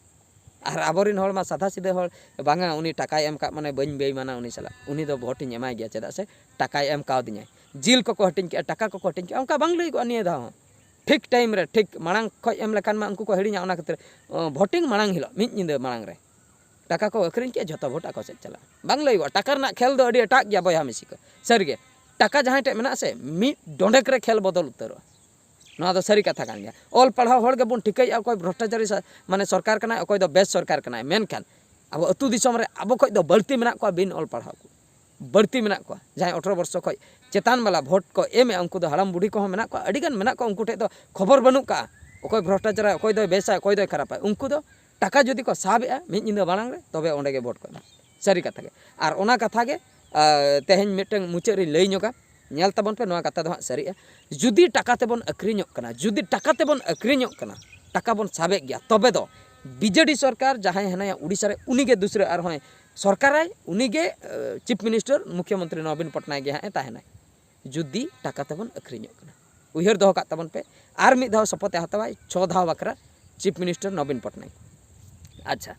ᱟᱨ ᱟᱵᱚᱨᱮᱱ ᱦᱚᱲ ᱢᱟ ᱥᱟᱫᱷᱟ ᱥᱤᱫᱷᱟᱹ ᱦᱚᱲ, ᱵᱟᱝᱟ, ᱩᱱᱤ ᱴᱟᱠᱟᱭ ᱮᱢ ᱠᱟᱜ ᱢᱟᱱᱮ ᱵᱟᱹᱧ ᱵᱮᱭᱢᱟᱱᱟ ᱩᱱᱤ ᱥᱟᱞᱟᱜ, ᱩᱱᱤ ᱫᱚ ᱵᱷᱳᱴ ᱤᱧ ᱮᱢᱟᱭ ᱜᱮᱭᱟ, ᱪᱮᱫᱟᱜ ᱥᱮ ᱴᱟᱠᱟᱭ ᱮᱢ ᱠᱟᱣᱫᱤᱧᱟᱭ᱾ ᱡᱤᱞ ᱠᱚᱠᱚ ᱦᱟᱹᱴᱤᱧ ᱠᱮᱜᱼᱟ, ᱴᱟᱠᱟ ᱠᱚᱠᱚ ᱦᱟᱹᱴᱤᱧ ᱠᱮᱜᱼᱟ, ᱚᱱᱠᱟ ᱵᱟᱝ ᱞᱟᱹᱭ ᱠᱚᱜᱼᱟ ᱱᱤᱭᱟᱹ ᱫᱷᱟᱣ ᱦᱚᱸ᱾ ᱴᱷᱤᱠ ᱴᱟᱭᱤᱢ ᱨᱮ, ᱴᱷᱤᱠ ᱢᱟᱲᱟᱝ ᱠᱷᱚᱡ ᱮᱢ ᱞᱮᱠᱷᱟᱱ ᱢᱟ ᱩᱱᱠᱩ ᱠᱚ ᱦᱤᱲᱤᱧᱟ᱾ ᱚᱱᱟ ᱠᱷᱟᱹᱛᱤᱨ, ᱚ, ᱵᱷᱳᱴᱤᱝ ᱢᱟᱲᱟᱝ ᱦᱤᱞᱳᱜ ᱢᱤᱫ ᱧᱤᱫᱟᱹ ᱢᱟᱲᱟᱝ ᱨᱮ ᱴᱟᱠᱟ ᱠᱚ ᱟᱹᱠᱷᱨᱤᱧ ᱠᱮᱜᱼᱟ, ᱡᱷᱚᱛᱚ ᱵᱷᱳᱴ ᱟᱠᱚ ᱥᱮᱫ ᱪᱟᱞᱟᱜᱼᱟ᱾ ᱵᱟᱝ ᱞᱟᱹᱭᱚᱜᱼᱟ, ᱴᱟᱠᱟ ᱨᱮᱱᱟᱜ ᱠᱷᱮᱞ ᱫᱚ ᱟᱹᱰᱤ ᱮᱴᱟᱜ ᱜᱮᱭᱟ ᱵᱚᱭᱦᱟ ᱢᱤᱥᱤ ᱠᱚ᱾ ᱥᱟᱹᱨᱤᱜᱮ, ᱴᱟᱠᱟ ᱡᱟᱦᱟᱸᱭ ᱴᱷᱮᱡ ᱢᱮᱱᱟᱜᱼᱟ ᱥᱮ, ᱢᱤᱫ ᱰᱚᱸᱰᱮᱠ ᱨᱮ ᱠᱷᱮᱞ ᱵᱚᱫᱚᱞ ᱩᱛᱟᱹᱨᱚᱜᱼᱟ᱾ ᱱᱚᱣᱟ ᱫᱚ ᱥᱟᱹᱨᱤ ᱠᱟᱛᱷᱟ ᱠᱟᱱ ᱜᱮᱭᱟ᱾ ᱚᱞ ᱯᱟᱲᱦᱟᱣ ᱦᱚᱲ ᱜᱮᱵᱚᱱ ᱴᱷᱤᱠᱟᱹᱭᱮᱫᱼᱟ ᱚᱠᱚᱭ ᱵᱷᱨᱚᱥᱴᱟᱪᱟᱨᱤ ᱥᱟ-, ᱢᱟᱱᱮ ᱥᱚᱨᱠᱟᱨ ᱠᱟᱱᱟᱭ, ᱚᱠᱚᱭ ᱫᱚ ᱵᱮᱥ ᱥᱚᱨᱠᱟᱨ ᱠᱟᱱᱟᱭ, ᱢᱮᱱᱠᱷᱟᱱ ᱟᱵᱚ ᱟᱹᱛᱩ ᱫᱤᱥᱚᱢ ᱨᱮ ᱟᱵᱚ ᱠᱷᱚᱡ ᱫᱚ ᱵᱟᱹᱲᱛᱤ ᱢᱮᱱᱟᱜ ᱠᱚᱣᱟ ᱵᱤᱱ ᱚᱞ ᱯᱟᱲᱦᱟᱣ ᱠᱚ, ᱵᱟᱹᱲᱛᱤ ᱢᱮᱱᱟᱜ ᱠᱚᱣᱟ᱾ ᱡᱟᱦᱟᱸᱭ ᱟᱴᱷᱨᱚ ᱵᱚᱨᱥᱚ ᱠᱷᱚᱡ ᱪᱮᱛᱟᱱ ᱵᱟᱞᱟ ᱵᱷᱳᱴ ᱠᱚ ᱮᱢᱮᱫᱼᱟ, ᱩᱱᱠᱩ ᱫᱚ ᱦᱟᱲᱟᱢ ᱵᱩᱰᱷᱤ ᱠᱚᱦᱚᱸ ᱢᱮᱱᱟᱜ ᱠᱚᱣᱟ, ᱟᱹᱰᱤᱜᱟᱱ ᱢᱮᱱᱟᱜ ᱠᱚᱣᱟ, ᱩᱱᱠᱩ ᱴᱷᱮᱡ ᱫᱚ ᱠᱷᱚᱵᱚᱨ ᱵᱟᱹᱱᱩᱜ ᱠᱟᱜᱼᱟ, ᱚᱠᱚᱭ ᱵᱷᱨᱚᱥᱴᱟᱪᱟᱨᱟᱭ, ᱚᱠᱚᱭ ᱫᱚᱭ ᱵᱮᱥᱟᱭ, ᱚᱠᱚᱭ ᱫᱚᱭ ᱠᱷᱟᱨᱟᱯᱟᱭ᱾ ᱩᱱᱠᱩ ᱫᱚ ᱴᱟᱠᱟ ᱡᱩᱫᱤ ᱠᱚ ᱥᱟᱵᱮᱜᱼᱟ ᱢᱤᱫ ᱧᱤᱫᱟᱹ ᱢᱟᱲᱟᱝ ᱨᱮ, ᱛᱚᱵᱮ ᱚᱸᱰᱮ ᱜᱮ ᱵᱷᱳᱴ ᱠᱚ ᱮᱢᱟ᱾ ᱥᱟᱹᱨᱤ ᱠᱟᱛᱷᱟ ᱜᱮ᱾ ᱟᱨ ᱚᱱᱟ ᱠᱟᱛᱷᱟ ᱜᱮ, ᱟ, ᱛᱮᱦᱮᱧ ᱢᱤᱫᱴᱟᱝ ᱢᱩᱪᱟᱹᱫ ᱨᱤᱧ ᱞᱟᱹᱭ ᱧᱚᱜᱟ, ᱧᱮᱞ ᱛᱟᱵᱚᱱ ᱯᱮ, ᱱᱚᱣᱟ ᱠᱟᱛᱷᱟ ᱫᱚ ᱦᱟᱸᱜ ᱥᱟᱹᱨᱤᱜᱼᱟ᱾ ᱡᱩᱫᱤ ᱴᱟᱠᱟ ᱛᱮᱵᱚᱱ ᱟᱹᱠᱷᱨᱤᱧᱚᱜ ᱠᱟᱱᱟ, ᱡᱩᱫᱤ ᱴᱟᱠᱟ ᱛᱮᱵᱚᱱ ᱟᱹᱠᱷᱨᱤᱧᱚᱜ ᱠᱟᱱᱟ, ᱴᱟᱠᱟ ᱵᱚᱱ ᱥᱟᱵᱮᱫ ᱜᱮᱭᱟ, ᱛᱚᱵᱮ ᱫᱚ ᱵᱤᱡᱮᱰᱤ ᱥᱚᱨᱠᱟᱨ ᱡᱟᱦᱟᱸᱭ ᱦᱮᱱᱟᱭᱟ ᱩᱲᱤᱥᱥᱟ ᱨᱮ, ᱩᱱᱤᱜᱮ ᱫᱩᱥᱨᱟᱹ ᱟᱨᱦᱚᱸᱭ ᱥᱚᱨᱠᱟᱨᱟᱭ, ᱩᱱᱤᱜᱮ, ᱮ, ᱪᱤᱯ ᱢᱤᱱᱤᱥᱴᱟᱨ, ᱢᱩᱠᱷᱭᱚᱢᱚᱱᱛᱨᱤ ᱱᱚᱵᱤᱱ ᱯᱚᱴᱱᱟᱭᱮᱠ ᱜᱮ ᱦᱟᱸᱜ ᱮ ᱛᱟᱦᱮᱱᱟᱭ᱾ ᱡᱩᱫᱤ ᱴᱟᱠᱟ ᱛᱮᱵᱚᱱ ᱟᱹᱠᱷᱨᱤᱧᱚᱜ ᱠᱟᱱᱟ, ᱩᱭᱦᱟᱹᱨ ᱫᱚᱦᱚ ᱠᱟᱜ ᱛᱟᱵᱚᱱ ᱯᱮ, ᱟᱨ ᱢᱤᱫ ᱫᱷᱟᱣ ᱥᱚᱯᱚᱛ ᱮ ᱦᱟᱛᱟᱣᱟᱭ ᱪᱷᱚ ᱫᱷᱟᱣ ᱵᱟᱠᱷᱨᱟ ᱪᱤᱯ ᱢᱤᱱᱤᱥᱴᱟᱨ ᱱᱚᱵᱤᱱ ᱯᱚᱴᱱᱟᱭᱮᱠ᱾ ᱟᱪᱪᱷᱟ,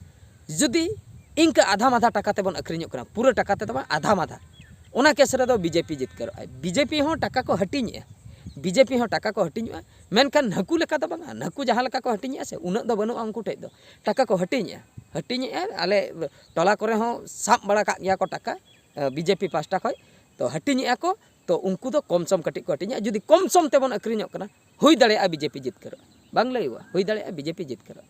ᱡᱩᱫᱤ ᱤᱱᱠᱟᱹ ᱟᱫᱷᱟ ᱢᱟᱫᱷᱟ ᱴᱟᱠᱟ ᱛᱮᱵᱚᱱ ᱟᱹᱠᱷᱨᱤᱧᱚᱜ ᱠᱟᱱᱟ, ᱯᱩᱨᱟᱹ ᱴᱟᱠᱟ ᱛᱮᱫᱚ ᱵᱟᱝ, ᱟᱫᱷᱟ ᱢᱟᱫᱷᱟ, ᱚᱱᱟ ᱠᱮᱥ ᱨᱮᱫᱚ ᱵᱤᱡᱮᱯᱤ ᱡᱤᱛᱠᱟᱹᱨᱚᱜᱼᱟᱭ᱾ ᱵᱤᱡᱮᱯᱤ ᱦᱚᱸ ᱴᱟᱠᱟ ᱠᱚ ᱦᱟᱹᱴᱤᱧᱮᱜᱼᱟ, ᱵᱤᱡᱮᱯᱤ ᱦᱚᱸ ᱴᱟᱠᱟ ᱠᱚ ᱦᱟᱹᱴᱤᱧᱚᱜᱼᱟ, ᱢᱮᱱᱠᱷᱟᱱ ᱱᱟᱹᱠᱩ ᱞᱮᱠᱟ ᱫᱚ ᱵᱟᱝᱟ᱾ ᱱᱟᱹᱠᱩ ᱡᱟᱦᱟᱸ ᱞᱮᱠᱟ ᱠᱚ ᱦᱟᱹᱴᱤᱧᱮᱜᱼᱟ ᱥᱮ, ᱩᱱᱟᱹᱜ ᱫᱚ ᱵᱟᱹᱱᱩᱜᱼᱟ ᱩᱱᱠᱩ ᱴᱷᱮᱡ ᱫᱚ᱾ ᱴᱟᱠᱟ ᱠᱚ ᱦᱟᱹᱴᱤᱧᱮᱜᱼᱟ, ᱦᱟᱹᱴᱤᱧᱮᱜᱼᱟ᱾ ᱟᱞᱮ ᱴᱚᱞᱟ ᱠᱚᱨᱮ ᱦᱚᱸ ᱥᱟᱵ ᱵᱟᱲᱟ ᱠᱟᱜ ᱜᱮᱭᱟ ᱠᱚ ᱴᱟᱠᱟ, ᱮ, ᱵᱤᱡᱮᱯᱤ ᱯᱟᱦᱴᱟ ᱠᱷᱚᱡ᱾ ᱛᱚ ᱦᱟᱹᱴᱤᱧᱮᱜᱼᱟ ᱠᱚ, ᱛᱚ ᱩᱱᱠᱩ ᱫᱚ ᱠᱚᱢ ᱥᱚᱢ ᱠᱟᱹᱴᱤᱡ ᱠᱚ ᱦᱟᱹᱴᱤᱧᱮᱜᱼᱟ᱾ ᱡᱩᱫᱤ ᱠᱚᱢ ᱥᱚᱢ ᱛᱮᱵᱚᱱ ᱟᱹᱠᱷᱨᱤᱧᱚᱜ ᱠᱟᱱᱟ, ᱦᱩᱭ ᱫᱟᱲᱮᱭᱟᱜᱼᱟ ᱵᱤᱡᱮᱯᱤ ᱡᱤᱛᱠᱟᱹᱨᱚᱜᱼᱟ, ᱵᱟᱝ ᱞᱟᱹᱭᱚᱜᱼᱟ, ᱦᱩᱭ ᱫᱟᱲᱮᱭᱟᱜᱼᱟ ᱵᱤᱡᱮᱯᱤ ᱡᱤᱛᱠᱟᱹᱨᱚᱜᱼᱟ᱾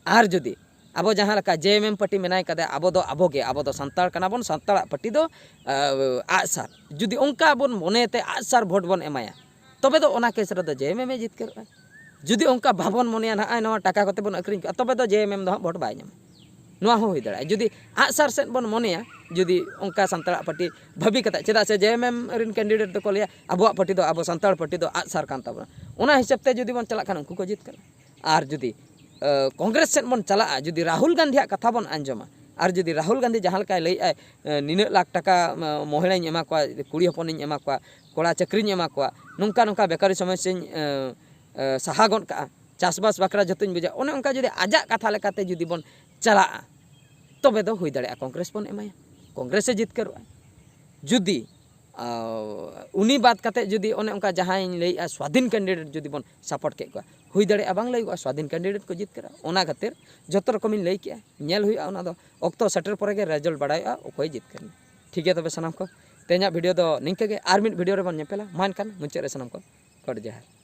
ᱟᱨ ᱡᱩᱫᱤ ᱟᱵᱚ ᱡᱟᱦᱟᱸ ᱞᱮᱠᱟ ᱡᱮ ᱮᱢ ᱮᱢ ᱯᱟᱨᱴᱤ ᱢᱮᱱᱟᱭ ᱠᱟᱫᱮ, ᱟᱵᱚ ᱫᱚ ᱟᱵᱚ ᱜᱮ, ᱟᱵᱚ ᱫᱚ ᱥᱟᱱᱛᱟᱲ ᱠᱟᱱᱟ ᱵᱚᱱ, ᱥᱟᱱᱛᱟᱲᱟᱜ ᱯᱟᱨᱴᱤ ᱫᱚ, ᱟ, ᱟᱜᱼᱥᱟᱨ, ᱡᱩᱫᱤ ᱚᱱᱠᱟ ᱵᱚᱱ ᱢᱚᱱᱮᱭ ᱛᱮ ᱟᱜᱼᱥᱟᱨ ᱵᱷᱳᱴ ᱵᱚᱱ ᱮᱢᱟᱭᱟ, ᱛᱚᱵᱮ ᱫᱚ ᱚᱱᱟ ᱠᱮᱥ ᱨᱮᱫᱚ ᱡᱮ ᱮᱢ ᱮᱢ ᱮ ᱡᱤᱛᱠᱟᱹᱨᱚᱜᱼᱟ᱾ ᱡᱩᱫᱤ ᱚᱱᱠᱟ ᱵᱟᱵᱚᱱ ᱢᱚᱱᱮᱭᱟ ᱱᱟᱦᱟᱜ, ᱟᱭ ᱱᱚᱣᱟ ᱴᱟᱠᱟ ᱠᱚᱛᱮ ᱵᱚᱱ ᱟᱹᱠᱷᱨᱤᱧ ᱠᱚᱜᱼᱟ, ᱛᱚᱵᱮ ᱫᱚ ᱡᱮ ᱮᱢ ᱮᱢ ᱫᱚ ᱦᱟᱸᱜ ᱵᱷᱳᱴ ᱵᱟᱭ ᱧᱟᱢᱟ᱾ ᱱᱚᱣᱟ ᱦᱚᱸ ᱦᱩᱭ ᱫᱟᱲᱮᱭᱟᱜᱼᱟ᱾ ᱡᱩᱫᱤ ᱟᱜᱼᱥᱟᱨ ᱥᱮᱫ ᱵᱚᱱ ᱢᱚᱱᱮᱭᱟ, ᱡᱩᱫᱤ ᱚᱱᱠᱟ ᱥᱟᱱᱛᱟᱲᱟᱜ ᱯᱟᱨᱴᱤ ᱵᱷᱟᱹᱵᱤ ᱠᱟᱛᱮ, ᱪᱮᱫᱟᱜ ᱥᱮ ᱡᱮ ᱮᱢ ᱮᱢ ᱨᱮᱱ ᱠᱮᱱᱰᱤᱰᱮᱴ ᱫᱚᱠᱚ ᱞᱟᱹᱭᱟ ᱟᱵᱚᱣᱟᱜ ᱯᱟᱨᱴᱤ ᱫᱚ, ᱟᱵᱚ ᱥᱟᱱᱛᱟᱲ ᱯᱟᱨᱴᱤ ᱫᱚ ᱟᱜᱼᱥᱟᱨ ᱠᱟᱱ ᱛᱟᱵᱚᱱᱟ, ᱚᱱᱟ ᱦᱤᱥᱟᱹᱵ ᱛᱮ ᱡᱩᱫᱤ ᱵᱚᱱ ᱪᱟᱞᱟᱜ ᱠᱷᱟᱱ ᱩᱱᱠᱩ ᱠᱚ ᱡᱤᱛᱠᱟᱹᱨᱟ᱾ ᱟᱨ ᱡᱩᱫᱤ, ᱮ, ᱠᱚᱝᱜᱨᱮᱥ ᱥᱮᱫ ᱵᱚᱱ ᱪᱟᱞᱟᱜᱼᱟ, ᱡᱩᱫᱤ ᱨᱟᱦᱩᱞ ᱜᱟᱱᱫᱷᱤᱭᱟᱜ ᱠᱟᱛᱷᱟ ᱵᱚᱱ ᱟᱸᱡᱚᱢᱟ, ᱟᱨ ᱡᱩᱫᱤ ᱨᱟᱦᱩᱞ ᱜᱟᱱᱫᱷᱤ ᱡᱟᱦᱟᱸ ᱞᱮᱠᱟᱭ ᱞᱟᱹᱭᱮᱫᱼᱟᱭ, ᱮ, ᱱᱤᱱᱟᱹᱜ ᱞᱟᱠᱷ ᱴᱟᱠᱟ, ᱮ, ᱢᱚᱦᱤᱲᱟᱧ ᱮᱢᱟ ᱠᱚᱣᱟ, ᱠᱩᱲᱤ ᱦᱚᱯᱚᱱᱤᱧ ᱮᱢᱟ ᱠᱚᱣᱟ, ᱠᱚᱲᱟ ᱪᱟᱹᱠᱨᱤᱧ ᱮᱢᱟ ᱠᱚᱣᱟ, ᱱᱚᱝᱠᱟ ᱱᱚᱝᱠᱟ ᱵᱮᱠᱟᱨᱤ ᱥᱚᱢᱚᱥᱥᱟᱧ, ᱮ, ᱮ, ᱥᱟᱦᱟ ᱜᱚᱫ ᱠᱟᱜᱼᱟ, ᱪᱟᱥᱵᱟᱥ ᱵᱟᱠᱷᱨᱟ ᱡᱚᱛᱚᱧ ᱵᱩᱡᱟ, ᱚᱱᱮ ᱚᱱᱠᱟ ᱡᱩᱫᱤ ᱟᱡᱟᱜ ᱠᱟᱛᱷᱟ ᱞᱮᱠᱟᱛᱮ ᱡᱩᱫᱤ ᱵᱚᱱ ᱪᱟᱞᱟᱜᱼᱟ, ᱛᱚᱵᱮ ᱫᱚ ᱦᱩᱭ ᱫᱟᱲᱮᱭᱟᱜᱼᱟ ᱠᱚᱝᱜᱨᱮᱥ ᱵᱚᱱ ᱮᱢᱟᱭᱟ, ᱠᱚᱝᱜᱨᱮᱥᱮ ᱡᱤᱛᱠᱟᱹᱨᱚᱜᱼᱟ᱾ ᱡᱩᱫᱤ, ᱟ, ᱩᱱᱤ ᱵᱟᱫ ᱠᱟᱛᱮ ᱡᱩᱫᱤ ᱚᱱᱮ ᱚᱱᱠᱟ ᱡᱟᱦᱟᱸᱭᱤᱧ ᱞᱟᱹᱭᱮᱫᱼᱟ ᱥᱣᱟᱫᱷᱤᱱ ᱠᱮᱱᱰᱤᱰᱮᱴ ᱡᱩᱫᱤ ᱵᱚᱱ ᱥᱟᱯᱳᱨᱴ ᱠᱮᱫ ᱠᱚᱣᱟ, ᱦᱩᱭ ᱫᱟᱲᱮᱭᱟᱜᱼᱟ ᱵᱟᱝ ᱞᱟᱹᱭᱚᱜᱼᱟ ᱥᱣᱟᱫᱷᱤᱱ ᱠᱮᱱᱰᱤᱰᱮᱴ ᱠᱚ ᱡᱤᱛᱠᱟᱹᱨᱟ᱾ ᱚᱱᱟ ᱠᱷᱟᱹᱛᱤᱨ ᱡᱚᱛᱚ ᱨᱚᱠᱚᱢᱤᱧ ᱞᱟᱹᱭ ᱠᱮᱜᱼᱟ, ᱧᱮᱞ ᱦᱩᱭᱩᱜᱼᱟ, ᱚᱱᱟ ᱫᱚ ᱚᱠᱛᱚ ᱥᱮᱴᱮᱨ ᱯᱚᱨᱮ ᱜᱮ ᱨᱮᱡᱟᱞᱴ ᱵᱟᱲᱟᱭᱚᱜᱼᱟ ᱚᱠᱚᱭ ᱡᱤᱛᱠᱟᱹᱨ ᱮᱱᱟ᱾ ᱴᱷᱤᱠ ᱜᱮᱭᱟ ᱛᱚᱵᱮ ᱥᱟᱱᱟᱢ ᱠᱚ, ᱛᱮᱦᱮᱧᱟᱜ ᱵᱷᱤᱰᱤᱭᱳ ᱫᱚ ᱱᱤᱝᱠᱟᱹ ᱜᱮ, ᱟᱨ ᱢᱤᱫ ᱵᱷᱤᱰᱤᱭᱳ ᱨᱮᱵᱚᱱ ᱧᱮᱯᱮᱞᱟ᱾ ᱢᱟ ᱮᱱᱠᱷᱟᱱ ᱢᱩᱪᱟᱹᱫ ᱨᱮ ᱥᱟᱱᱟᱢ ᱠᱚ ᱜᱚᱰ ᱡᱚᱦᱟᱨ᱾